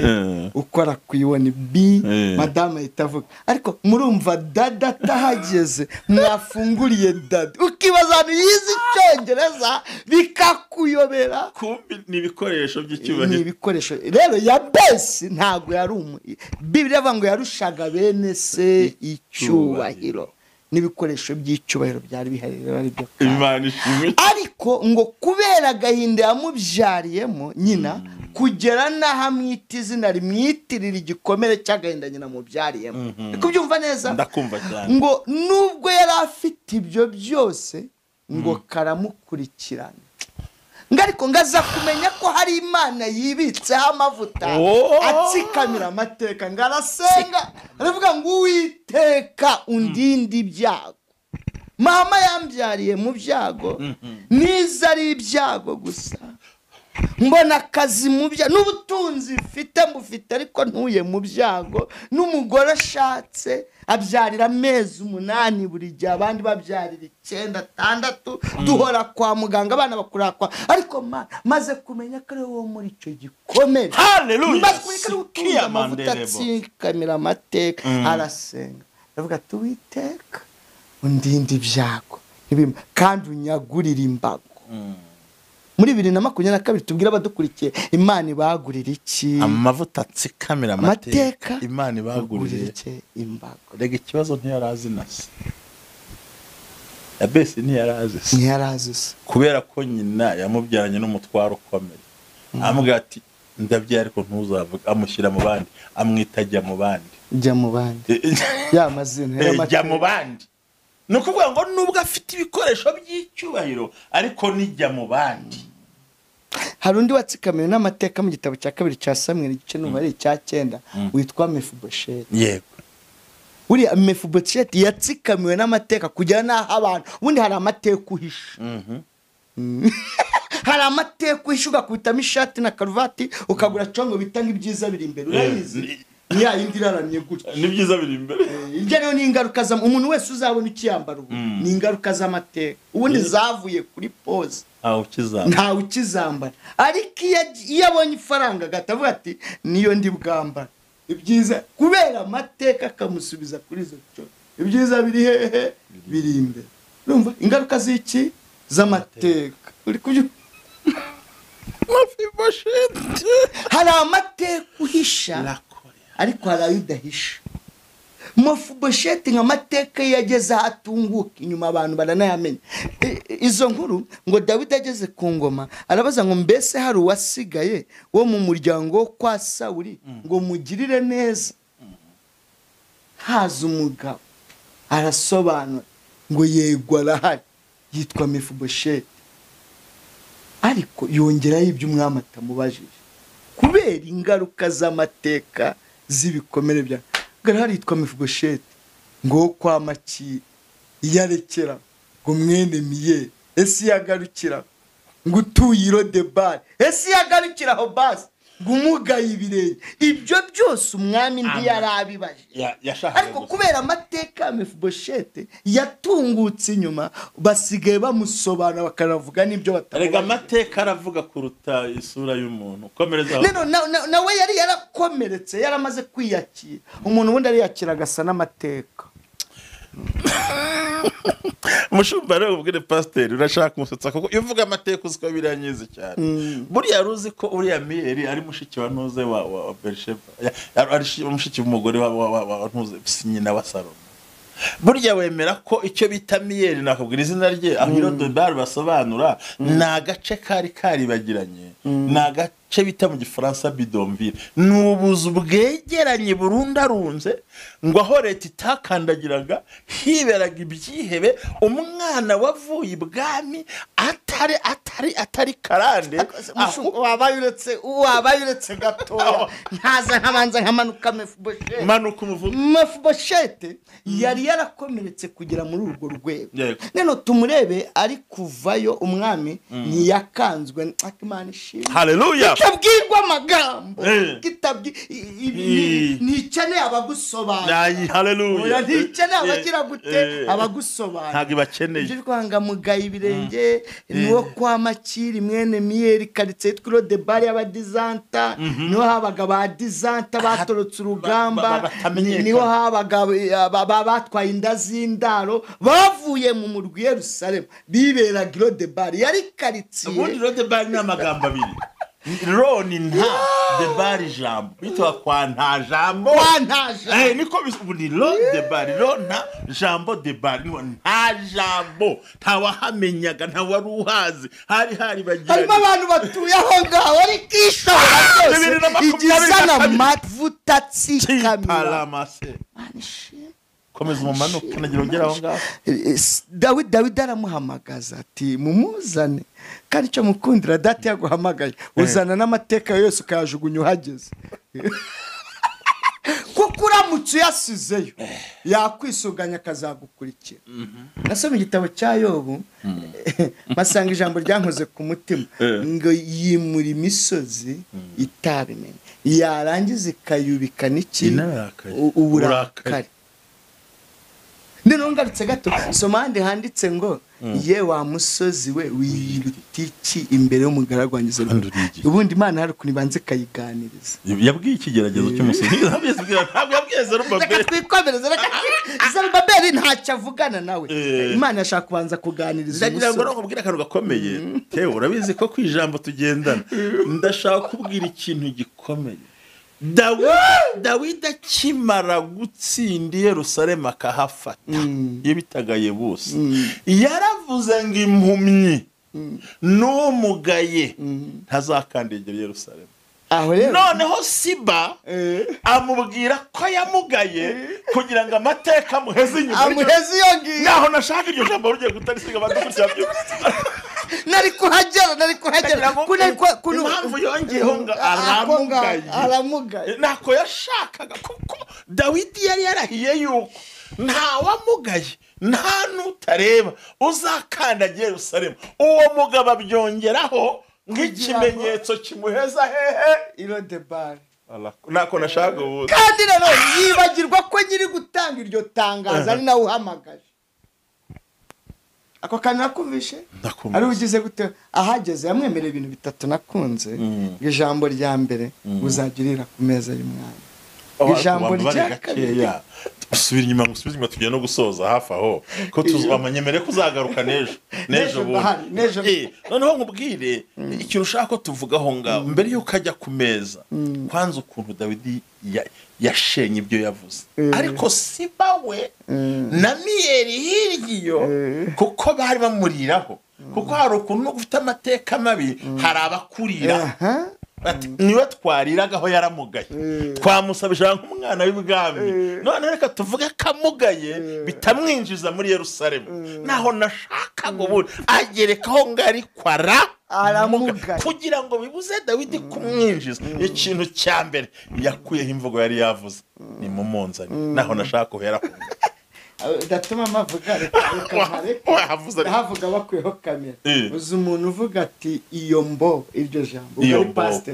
ukora ku iboni B, madamu ahita avuga ariko murumva dada atahageze mwafunguriye dada. Ukibaza ahantu yize icyongereza bikakuyobera. Kumbi ni ibikoresho by'icyubahiro. Ni ibikoresho. Rero Yabesi ntabwo yari Bibiliya ivuga ngo yarushaga bene se icyubahiro n'ibikoresho by'icyubahiro byari bihari ari byo. Imana ishimwe. Ariko ngo kubera agahinda yamubyariyemo nyina, kugera n'aho amwita izina rimwitirira igikomere cy'agahinda nyina mubyariyemo. Kubyumva neza? Ndakumva cyane. Ngo nubwo yari afite ibyo byose ngo karamukurikirana. Ariko ngaza kumenya ko hari Imana yibitseho amavuta atsikamira amateka, ngarasenga aravuga ngo Uwiteka undinde ibyago. Mama yambyariye mu byago, niza ari ibyago gusa, mbona akazi mu byago, n'ubutunzi mfite mbufite ariko ntuye mu byago, n'umugore ashatse abyarira amezi 8 buri gihe, abandi babyarira 9, 6, duhora kwa muganga abana bakura kwa, ariko maze kumenya ko ari wowe muri icyo gikomere. Haleluya. Maze kumenya ko ari utunze amavuta atsikamira amateka. Arasenga aravuga ati Uwiteka undinde ibyago kandi unyagurire imbago. Muri 2022 tubwira abadukurikiye Imana ibagurira iki? Amavuta atsikamira amateka. Imana ibagurira iki? Imbago. Rega ikibazo ntiyarazi na se. Yabesi ntiyarazi se. Ntiyarazi se. Kubera ko nyina yamubyaranye n'umutwaro ukomeye. Amubwira ati ndabyara ariko ntuzavuga, amushyira mu bandi, amwita jya mu bandi. Jya mu bandi. Ya mazina jya mu bandi. Ni ukuvuga ngo nubwo afite ibikoresho by'icyubahiro ariko nijya mu bandi. Hari undi watsikamiwe n'amateka mu gitabo cya 2 cya Samweli igice n'umubare cya 9 witwa Mefibosheti. Yego. Uriya Mefibosheti yatsikamiwe n'amateka kugera n'aho abantu, ubundi hari amateka uhisha. Hari amateka uhisha ugakubitamo ishati na karuvati ukagura congo bita nk'ibyiza biri imbere, urabizi? Ni ya yindi iraramye gutya. Ni byiza biri imbere. Ibyo rero ni ingaruka za umuntu wese uzabona ukiyambara ubu, ni ingaruka z'amateka. Ubundi zavuye kuri pose. Ntawe ukizambara. Ariko iyo abonye ifaranga agatavuga ati niyo ndi bwambara. Ibyiza kubera amateka akamusubiza kuri izo cyo. Ibyiza biri hehe? Biri imbere. Urumva ingaruka z'iki? Z'amateka. Uri kubyo? Mefibosheti. Hari amateka uhisha ariko hari ayo udahisha. Mefibosheti nka mateka yageze ahatunguka inyuma abantu baranayamenya. Izo nkuru ngo Dawidi ageze ku ngoma arabaza ngo mbese hari uwasigaye wo mu muryango kwa Sawuli ngo mugirire neza? Haza umugabo arasobanura ngo yego arahari, yitwa Mefibosheti. Ariko yongeraho ibyo umwami atamubajije kubera ingaruka z'amateka z'ibikomere bya garahari yitwa Mefibosheti ngo kwa Makiri iyarekera ngo mwene Miye ese yagarukira ngo utuye i Lodebari ese yagarukira aho basi ngo umugaye ibirenge. Ibyo byose umwami ntiyarabibaje, ariko kubera amateka ya Mefibosheti yatungutse inyuma basigaye bamusobanura bakanavuga n'ibyo batavuga. Rega amateka aravuga kuruta isura y'umuntu. Komereza. Nawe yari yarakomeretse, yaramaze kwiyakira. Umuntu ubundi ariyakira agasa n'amateka. Mushumba rero ubwire pasiteri urashaka kumusetsa kuko iyo uvuga amateka uzi ko biranyizi cyane. Buriya ruzi ko uriya Miyeri ari mushiki wa Ntuze wa Berisheba, ari mushiki w'umugore wa Ntuze, nyina wa Salomo. Burya wemera ko icyo bita Miyeri, nakubwira izina rye aho Irodebari basobanura, ni agace kari karibagiranye, ni agace bita mu Gifaransa bidonville, ni ubuzu bwegeranye burundarunze, ngo aho leta itakandagiraga hiberaga ibyihebe. Umwana wavuye ibwami atari karande, wabaye uretse gatoya ntaza nkabanza nkamanuka Mefibosheti. Manuka umuvuga. Mefibosheti yari yarakomeretse kugera muri urwo rwego. None tumurebe ari kuvayo, umwami ntiyakanzwe. Imana ishimwe. Haleluya. Kitabwirwa amagambo, ntikeneye abagusobanura. Haleluya. Ntikeneye abagira gute abagusobanura. Ntabwo ibakeneye. Ibyo kwanga mugaye ibirenge niwo kwa Makiri mwene Miyeri, karitsiye yitwa Irodebari y'abadizanta, niho habaga ba dizanta batorotse urugamba, niho habaga batwaye inda z'indaro bavuye mu murwi Yerusalemu, biberaga Irodebari, yari karitsiye. Ubundi Irodebari ni amagambo abiri. Ro ni nta, debari jambo. Bitwa kwa nta jambo. Kwa nta jambo. Niko ni ro debari, ro nta jambo debari, nta jambo. Nta wahamenyaga, nta wari uhazi. Hari bagiranye. Harimo abantu batuye aho ngaho ariko ishobora byose igizana amavuta atsikamira. Komeza umumanuke nagira ugera aho ngaho. Dawidi aramuhamagaza ati mumuzane, kandi icyo mukundira data yaguhamagaye uzana n'amateka yose ukayajugunya uhageze. Kuko uramutse uyasizeyo yakwisuganya akazagukurikira. Nasomye igitabo cya Yobu masanga ijambo ryankoze ku mutima ngo yimura imisozi itabimenye, yarangiza ikayubika n'iki uburakari. None ngarutse gato soma handi handitse ngo ye wa musozi we wiruta iki imbere y'umugaragu wanjye Zerubabeli. Ubundi Imana hari ukuntu ibanza ikayiganiriza. Yabwiye ikigeragezo cy'umusozi. Ntabwo yabwiye Zerubabeli. Reka twikomereze, reka Zerubabeli ntacyo avugana nawe. Imana yashaka kubanza kuganiriza umusozi. Ndagira ngo nkubwire akantu gakomeye. Tewe urabizi ko ku ijambo tugendana. Ndashaka kubwira ikintu gikomeye. Dawidi akimara gutsinda Yerusalemu akahafata, iyo bitaga Yebusi, yaravuze ngo impumyi n'umugaye ntazakandagira Yerusalemu. Noneho Siba amubwira ko yamugaye kugira ngo amateka amuheze inyuma. Amuheze iyo ngiyo. Naho nashaka iryo jambo rugiye kutarisiga badukurikira byose. Nari kuhagera impamvu yongeyeho ngo aramugaye nako yashakaga, kuko Dawidi yari yarahiye yuko nta wamugaye nta n'utareba uzakandagira Yerusalemu. Uwo mugabo abyongeraho nk'ikimenyetso kimuheza hehe Irodebari. Nako nashaka ubu. Kandi nanone yibagirwa ko nyiri gutanga iryo tangazo ari nawe uhamagaje. Ako kantu nakumvishe ari ugize gute ahageze yamwemerera ibintu bitatu nakunze. Ijambo rya mbere uzagirira ku meza y'umwami. Ijambo rya kabiri usubira inyuma tugiye no gusoza hafi aho ko tuzamanyemere kuzagaruka n'ejo bundi. Noneho nkubwire ikintu ushaka ko tuvugaho ngaho mbere yuko ajya ku meza. Kwanza ukuntu Dawidi yashenye ibyo yavuze, ariko Siba we na Miyeri hirya kuko bari bamuriraho, kuko hari ukuntu no gufite amateka mabi hari abakurira. Niwe twariragaho yaramugaye, twamusabije nk'umwana w'ibwami, none reka tuvuge kamugaye bitamwinjiza muri Yerusalemu. Naho nashakaga ubundi agerekaho ngo ariko aramugaye kugira ngo bibuze Dawidi kumwinjiza. Ikintu cya mbere yakuyeho imvugo yari yavuze ni mumunzani. Naho nashaka kuhera datuma mavuga reka havuga bakwiyeho kamera. Uzi umuntu uvuga ati iyo mbo iryo jambo iyo pastor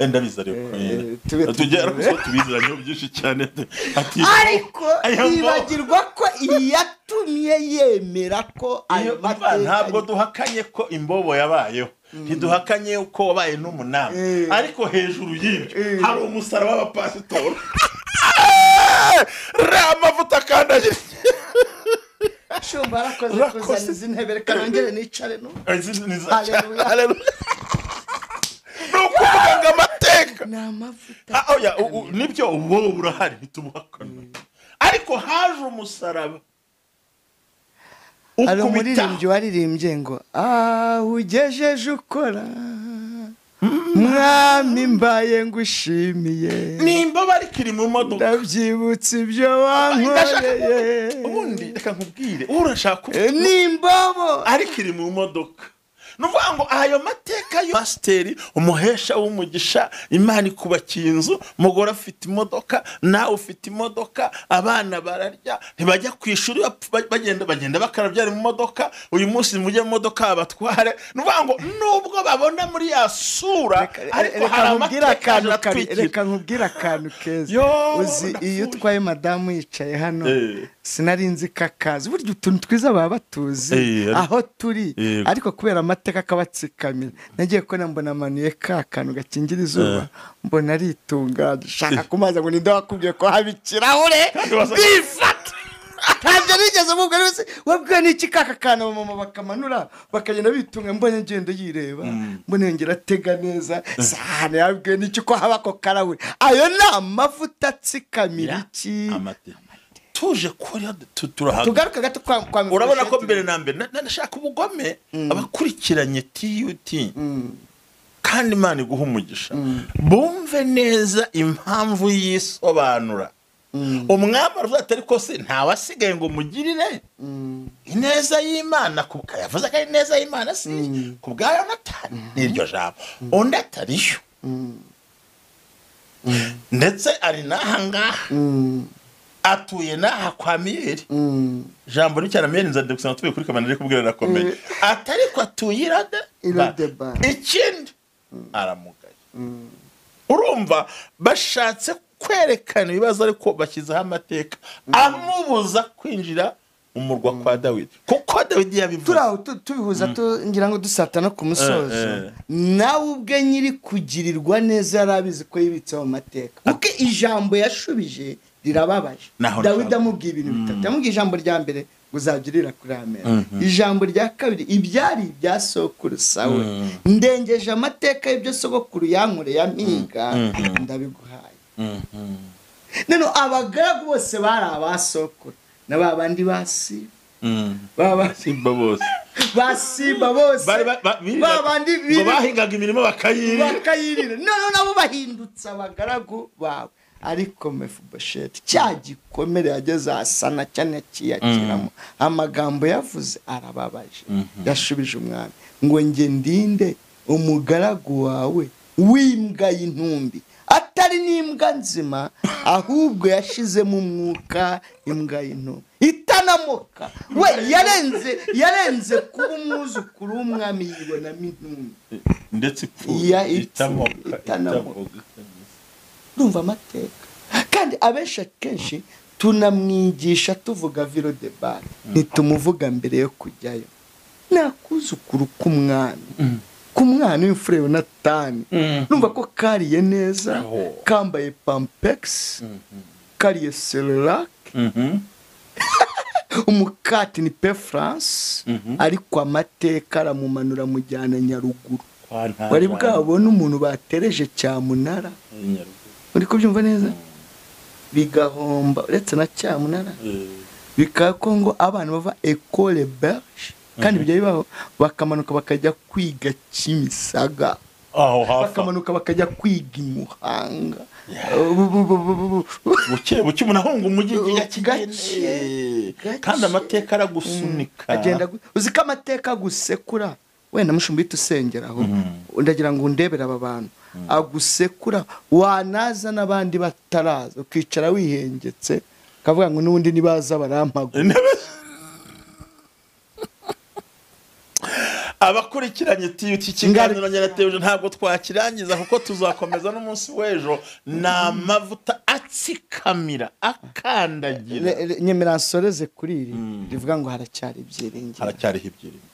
ndabizi ariko tugera ko tubiziranye byinshi cyane ati ariko yibagirwa ko iyatumye yemera ko ayo mateka. Ntabwo duhakanye ko imbobo yabayeho, ntiduhakanye ko wabaye n'umunani, ariko hejuru y'ibyo hari umusaraba w'abapasitori amavuta akandagira. Shumba arakoze kuzana izi ntebe, reka nongere nicare no. Haleluya. Ni ukuvuga ngo amateka ni amavuta. Oya, nibyo wowe urahari ntitubuhakana, ariko haje umusaraba. Hari umuririmbyi waririmbye ngo aho ugejeje ukora mwami mbaye ngushimiye, nimba bari kiri mu modoka ndabyibutse ibyo wankoreye. Ubundi reka nkubwire, urashaka nimbobo ariko iri mu modoka. Nuvuga ngo ayo mateka yo pasiteri umuhesha w'umugisha, Imana ikubakiye inzu, mugore afite imodoka, nawe ufite imodoka, abana bararya ntibajya ku ishuri, bagenda bakarabyara mu modoka, uyu munsi mujye mu modoka abatware. Nuvuga ngo nubwo babona muri ya sura, ariko hari amateka atwikira. Reka nkubwire akantu keza. Uzi iyo utwaye madamu yicaye hano, sinari nzi kakazi burya utuntu twiza baba batuzi aho turi, ariko kubera amateka akabatsikamira nagiye ko mbona amanuye ka kantu gakingira izuba, mbona aritunganya shaka kumaza ngo ninde wakubwiye ko haba ikirahure bifata. Ntabyo nigeze mubwira wese wabwiwe n'iki kaka kantu abamama bakamanura bakagenda bitunga, mbona ngenda yireba, mbona yongera atega neza sahane, yabwiwe n'iki ko haba ako karahure. Ayo ni amavuta atsikamira iki tuje kuri turahaga. Tugaruka gato kwa urabona ko mbere na mbere ndashaka ubugome abakurikiranye TUT kandi Imana iguha umugisha bumve neza impamvu yisobanura. Umwami aravuga ati ariko se ntawasigaye ngo mugirire ineza y'Imana, yavuze ko ari ineza y'Imana si ku bwa Yonatani n'iryo jambo, undi atariyo ndetse ari n'aha ngaha atuye n'aha kwa Miyeri. Jambo ni cyane Miyeri nzande gusanga tubiye kuri kamera ari kubwira rakomeye atariko atuye Irodeba. Ikindi aramugaye. Urumva bashatse kwerekana ibibazo ariko bashyizeho amateka amubuza kwinjira umurwa kwa Dawidi, kuko Dawidi yabivuze. Turaho tubihuza ngira ngo dusata no kumusozo. Nawe ubwe nyiri kugirirwa neza yarabizi ko yibitseho amateka, kuko ijambo yashubije rirababaje. Dawidi amubwiye ibintu bitatu. Yamubwiye ijambo rya mbere ngo uzagirira kuri amera, ijambo rya kabiri ibyari ibya sokuru sawe, ndengeje amateka y'ibyo sogokuru yankoreye amiga ndabiguhaye. None abagaragu bose bari abasokuru na babandi basi baba bose basiba bose babandi bahingaga imirimo bakayirira, none nabo bahindutse abagaragu bawe. Ariko Mefibosheti cya gikomere yageze asana cyane kiyakiramo, amagambo yavuze arababaje. Yashubije umwami ngo nge ndinde umugaragu wawe w'imbwa y'intumbi, atari n'imbwa nzima, ahubwo yashizemo umwuka imbwa y'intumbi itanamoka. We yarenze kuba umwuzukuru w'umwami yibonamo intumbi ndetse ipfuye itanamoka. Ndumva amateka kandi abenshi akenshi tunamwigisha tuvuga viro de bar, ntitumuvuga mbere yo kujyayo. Nakuzukuru k'umwami, k'umwana w'imfura Yonatani, numva ko kariye neza, kambaye pampex, kariye Cerelac, umukati ni pe France, ariko amateka aramumanura mujyana Nyaruguru. Wari bwabona umuntu batereje cyamunara, uri kubyumva neza, bigahomba uretse na cyamunara, bikako ngo abana bava Ecole Belge kandi bijya bibaho, bakamanuka bakajya kwiga Kimisaga, bakamanuka bakajya kwiga Muhanga. Buke buke umuntu ahunga umujyi ya Kigali, kandi amateka aragusunika agenda. Uzi ko amateka agusekura wenda mushumba itusengeraho, ndagira ngo undebere aba bantu agusekura, wanaza n'abandi bataraza ukicara wihengetse kavuga ngo n'ubundi nibaza barampagura. Abakurikiranye TUT kiganiro nyirateje ntabwo twakirangiza kuko tuzakomeza n'umunsi w'ejo. Ni amavuta atsikamira akandagira. Nyemera nsoreze kuri iri rivuga ngo haracyari ibyiringiro, haracyariho ibyiringiro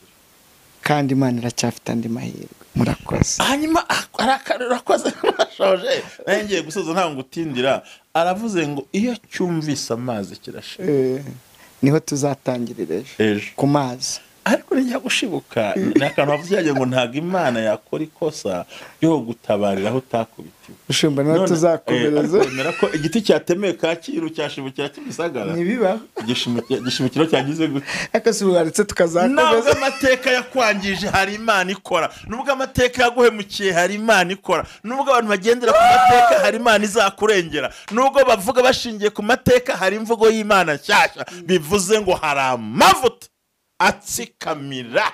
kandi Imana iracyafite andi mahirwe. Murakoze. Hanyuma arakoze arashoje, naye ngiye gusoza ntabwo ngutindira. Aravuze ngo iyo cyumvise amazi kirashira. Niho tuzatangirira ejo ku mazi. Ariko nijya gushibuka ni akantu bavuze yagiye ngo ntabwo Imana yakora ikosa ryo gutabarira aho utakubitiwe. Ushumba niho tuzakomereza. Wemera ko igiti cyatemeye Kacyiru cyashibukira Kimisagara? Ntibibaho. Igishimukiro cyagize gute? Ariko si ubu tukazakomeza. Nubwo amateka yakwangije hari Imana ikora, nubwo amateka yaguhemukiye hari Imana ikora, nubwo abantu bagendera ku mateka hari Imana izakurengera, nubwo bavuga bashingiye ku mateka hari imvugo y'Imana nshyashya. Bivuze ngo hari amavuta atsikamira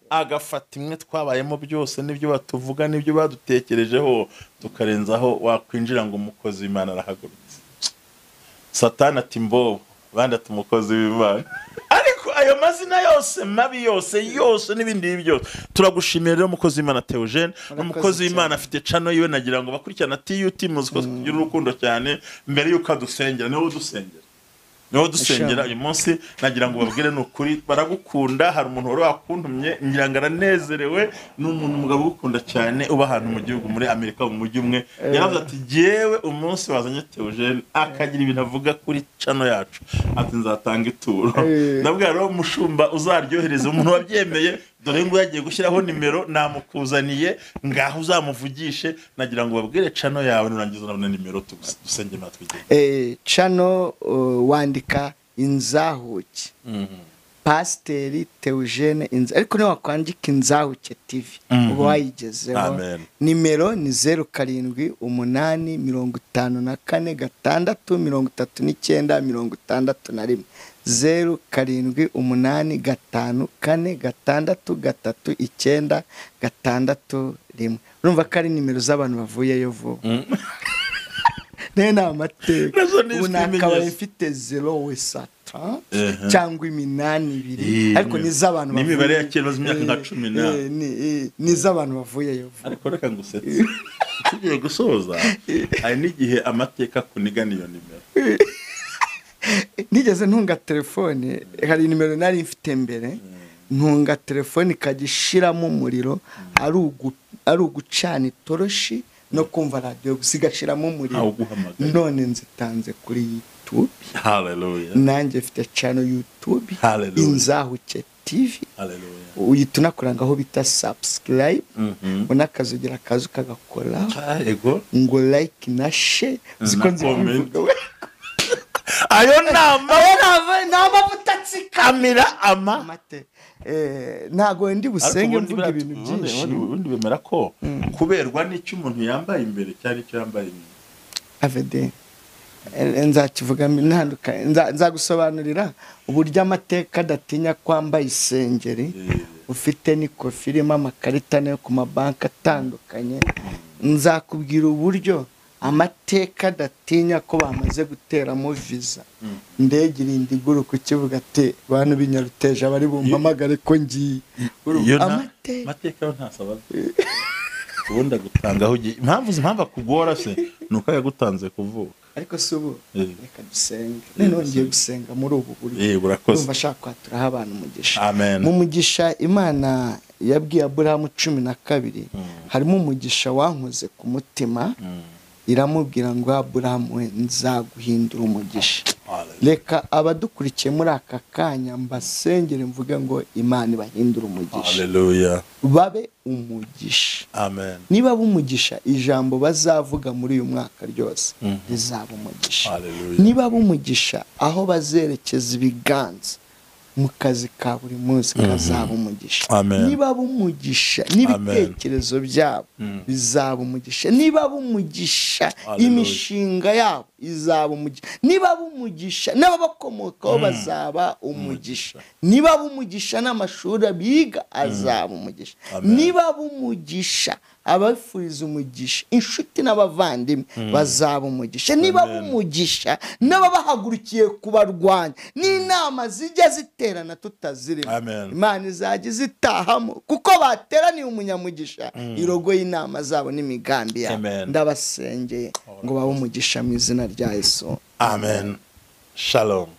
agafata imwe twabayemo byose n'ibyo batuvuga n'ibyo badutekerejeho, tukarenzaho wakwinjira ngo umukozi w'Imana arahagurutse. Satani ati mbobo, abandi ati umukozi w'Imana. Ariko ayo mazina yose mabi yose yose n'ibindi byose, turagushimira rero umukozi w'Imana Theogene. N'umukozi w'Imana afite channel yiwe, nagira ngo bakurikirana TUT muzi ko tugira urukundo cyane. Mbere yuko adusengera, niwe udusengera, niho dusengera uyu munsi, nagira ngo babwire ni ukuri baragukunda. Hari umuntu wari wakuntumye ngira ngo aranezerewe, ni umuntu umugabo ugukunda cyane uba ahantu mu gihugu muri Amerika mu mujyi umwe, yaravuze ati jyewe umunsi wazanye Theogene akagira ibintu avuga kuri channel yacu, ati nzatanga ituro. Ndabwira rero umushumba uzaryohereza umuntu wabyemeye, dore ngo yagiye gushyiraho nimero namukuzaniye ngaho uzamuvugishe. Nagira ngo babwire channel yawe nurangiza nabona nimero dusenge natwe igende. Channel wandika Inzahuke Pasiteri Theogene Inza, ariko niba wakwandika Inzahuke TV uba wayigezeho. Nimero ni 0 7 8 54 6 39 61. 0 7 8 5 4 6 3 9 6 1. Urumva ko ari nimero z'abantu bavuyeyo vuba. Nayo ni amateka. Ubu nakabaye mfite 0 7 cyangwa 8 2, ariko ni z'abantu bavuye. N'imibare ya kera imyaka nka 10 ni z'abantu bavuyeyo vuba. Ariko reka ngusetse, tugiye gusoza, hari n'igihe amateka kunigana iyo nimero. Nigeze ntunga telefone, hari nimero nari mfite mbere, ntunga telefone ikagishiramo umuriro, ari ugucana itoroshi no kumva radio gusa igashiramo umuriro. None nzitanze kuri YouTube. Hallelujah. Nanjye mfite channel YouTube Inzahuke TV. Hallelujah. Uhita unakuranga aho bita subscribe, unakazugira akazu kagakora ngo like na share, zikonze kubivuga. Ayo namavuta atsikamira amate. Ntago ndi busenge mvuga ibintu byinshi. Ubundi bemera ko kuberwa n'icyo umuntu yambaye imbere cyari cyo yambaye inyuma. Avede nzakivuga ntanduka, nzagusobanurira uburyo amateka adatinya kwambaye isengeri ufite n'ikofi irimo amakarita nayo ku mabanki atandukanye. Nzakubwira uburyo amateka adatinya ko bamaze guteramo visa, indege irinda iguruka ukivuga ati bantu b'inyaruteje abari bumpamagare ko ngiye. Amateka yo ntasaba ubundi agutangaho impamvu akugora se nuko yagutanze kuvuka. Ariko si ubu reka dusenge. None ngiye gusenga muri ubu buryo. Urakoze. Ndumva ashaka kwaturaho abantu umugisha. Amen. Mu mugisha Imana yabwiye Aburahamu 12 harimo umugisha wankoze ku mutima, iramubwira ngo Aburahamu we nzaguhindura umugisha. Reka abadukurikiye muri aka kanya mbasengere mvuge ngo Imana ibahindure umugisha. Hallelujah. Babe umugisha. Amen. Niba bumugisha ijambo bazavuga muri uyu mwaka ryose rizaba umugisha. Hallelujah. Niba bumugisha aho bazerekeza ibiganza mu kazi ka buri munsi kazaba umugisha. Niba bumugisha n'ibitekerezo byabo bizaba umugisha. Niba bumugisha imishinga yabo izaba umugisha. Niba bumugisha n'ababakomokaho bazaba umugisha. Niba bumugisha n'amashuri biga azaba umugisha. Niba bumugisha abafuriza umugisha inshuti n'abavandimwe bazaba umugisha. Niba bumugisha n'ababahagurukiye kubarwanya n'inama zijya ziterana tutazirimo, Imana izajya izitahamo kuko bateraniye umunyamugisha irogo y'inama zabo n'imigambi yabo. Ndabasengeye ngo babe umugisha mu izina rya Yesu. Amen. Shalom.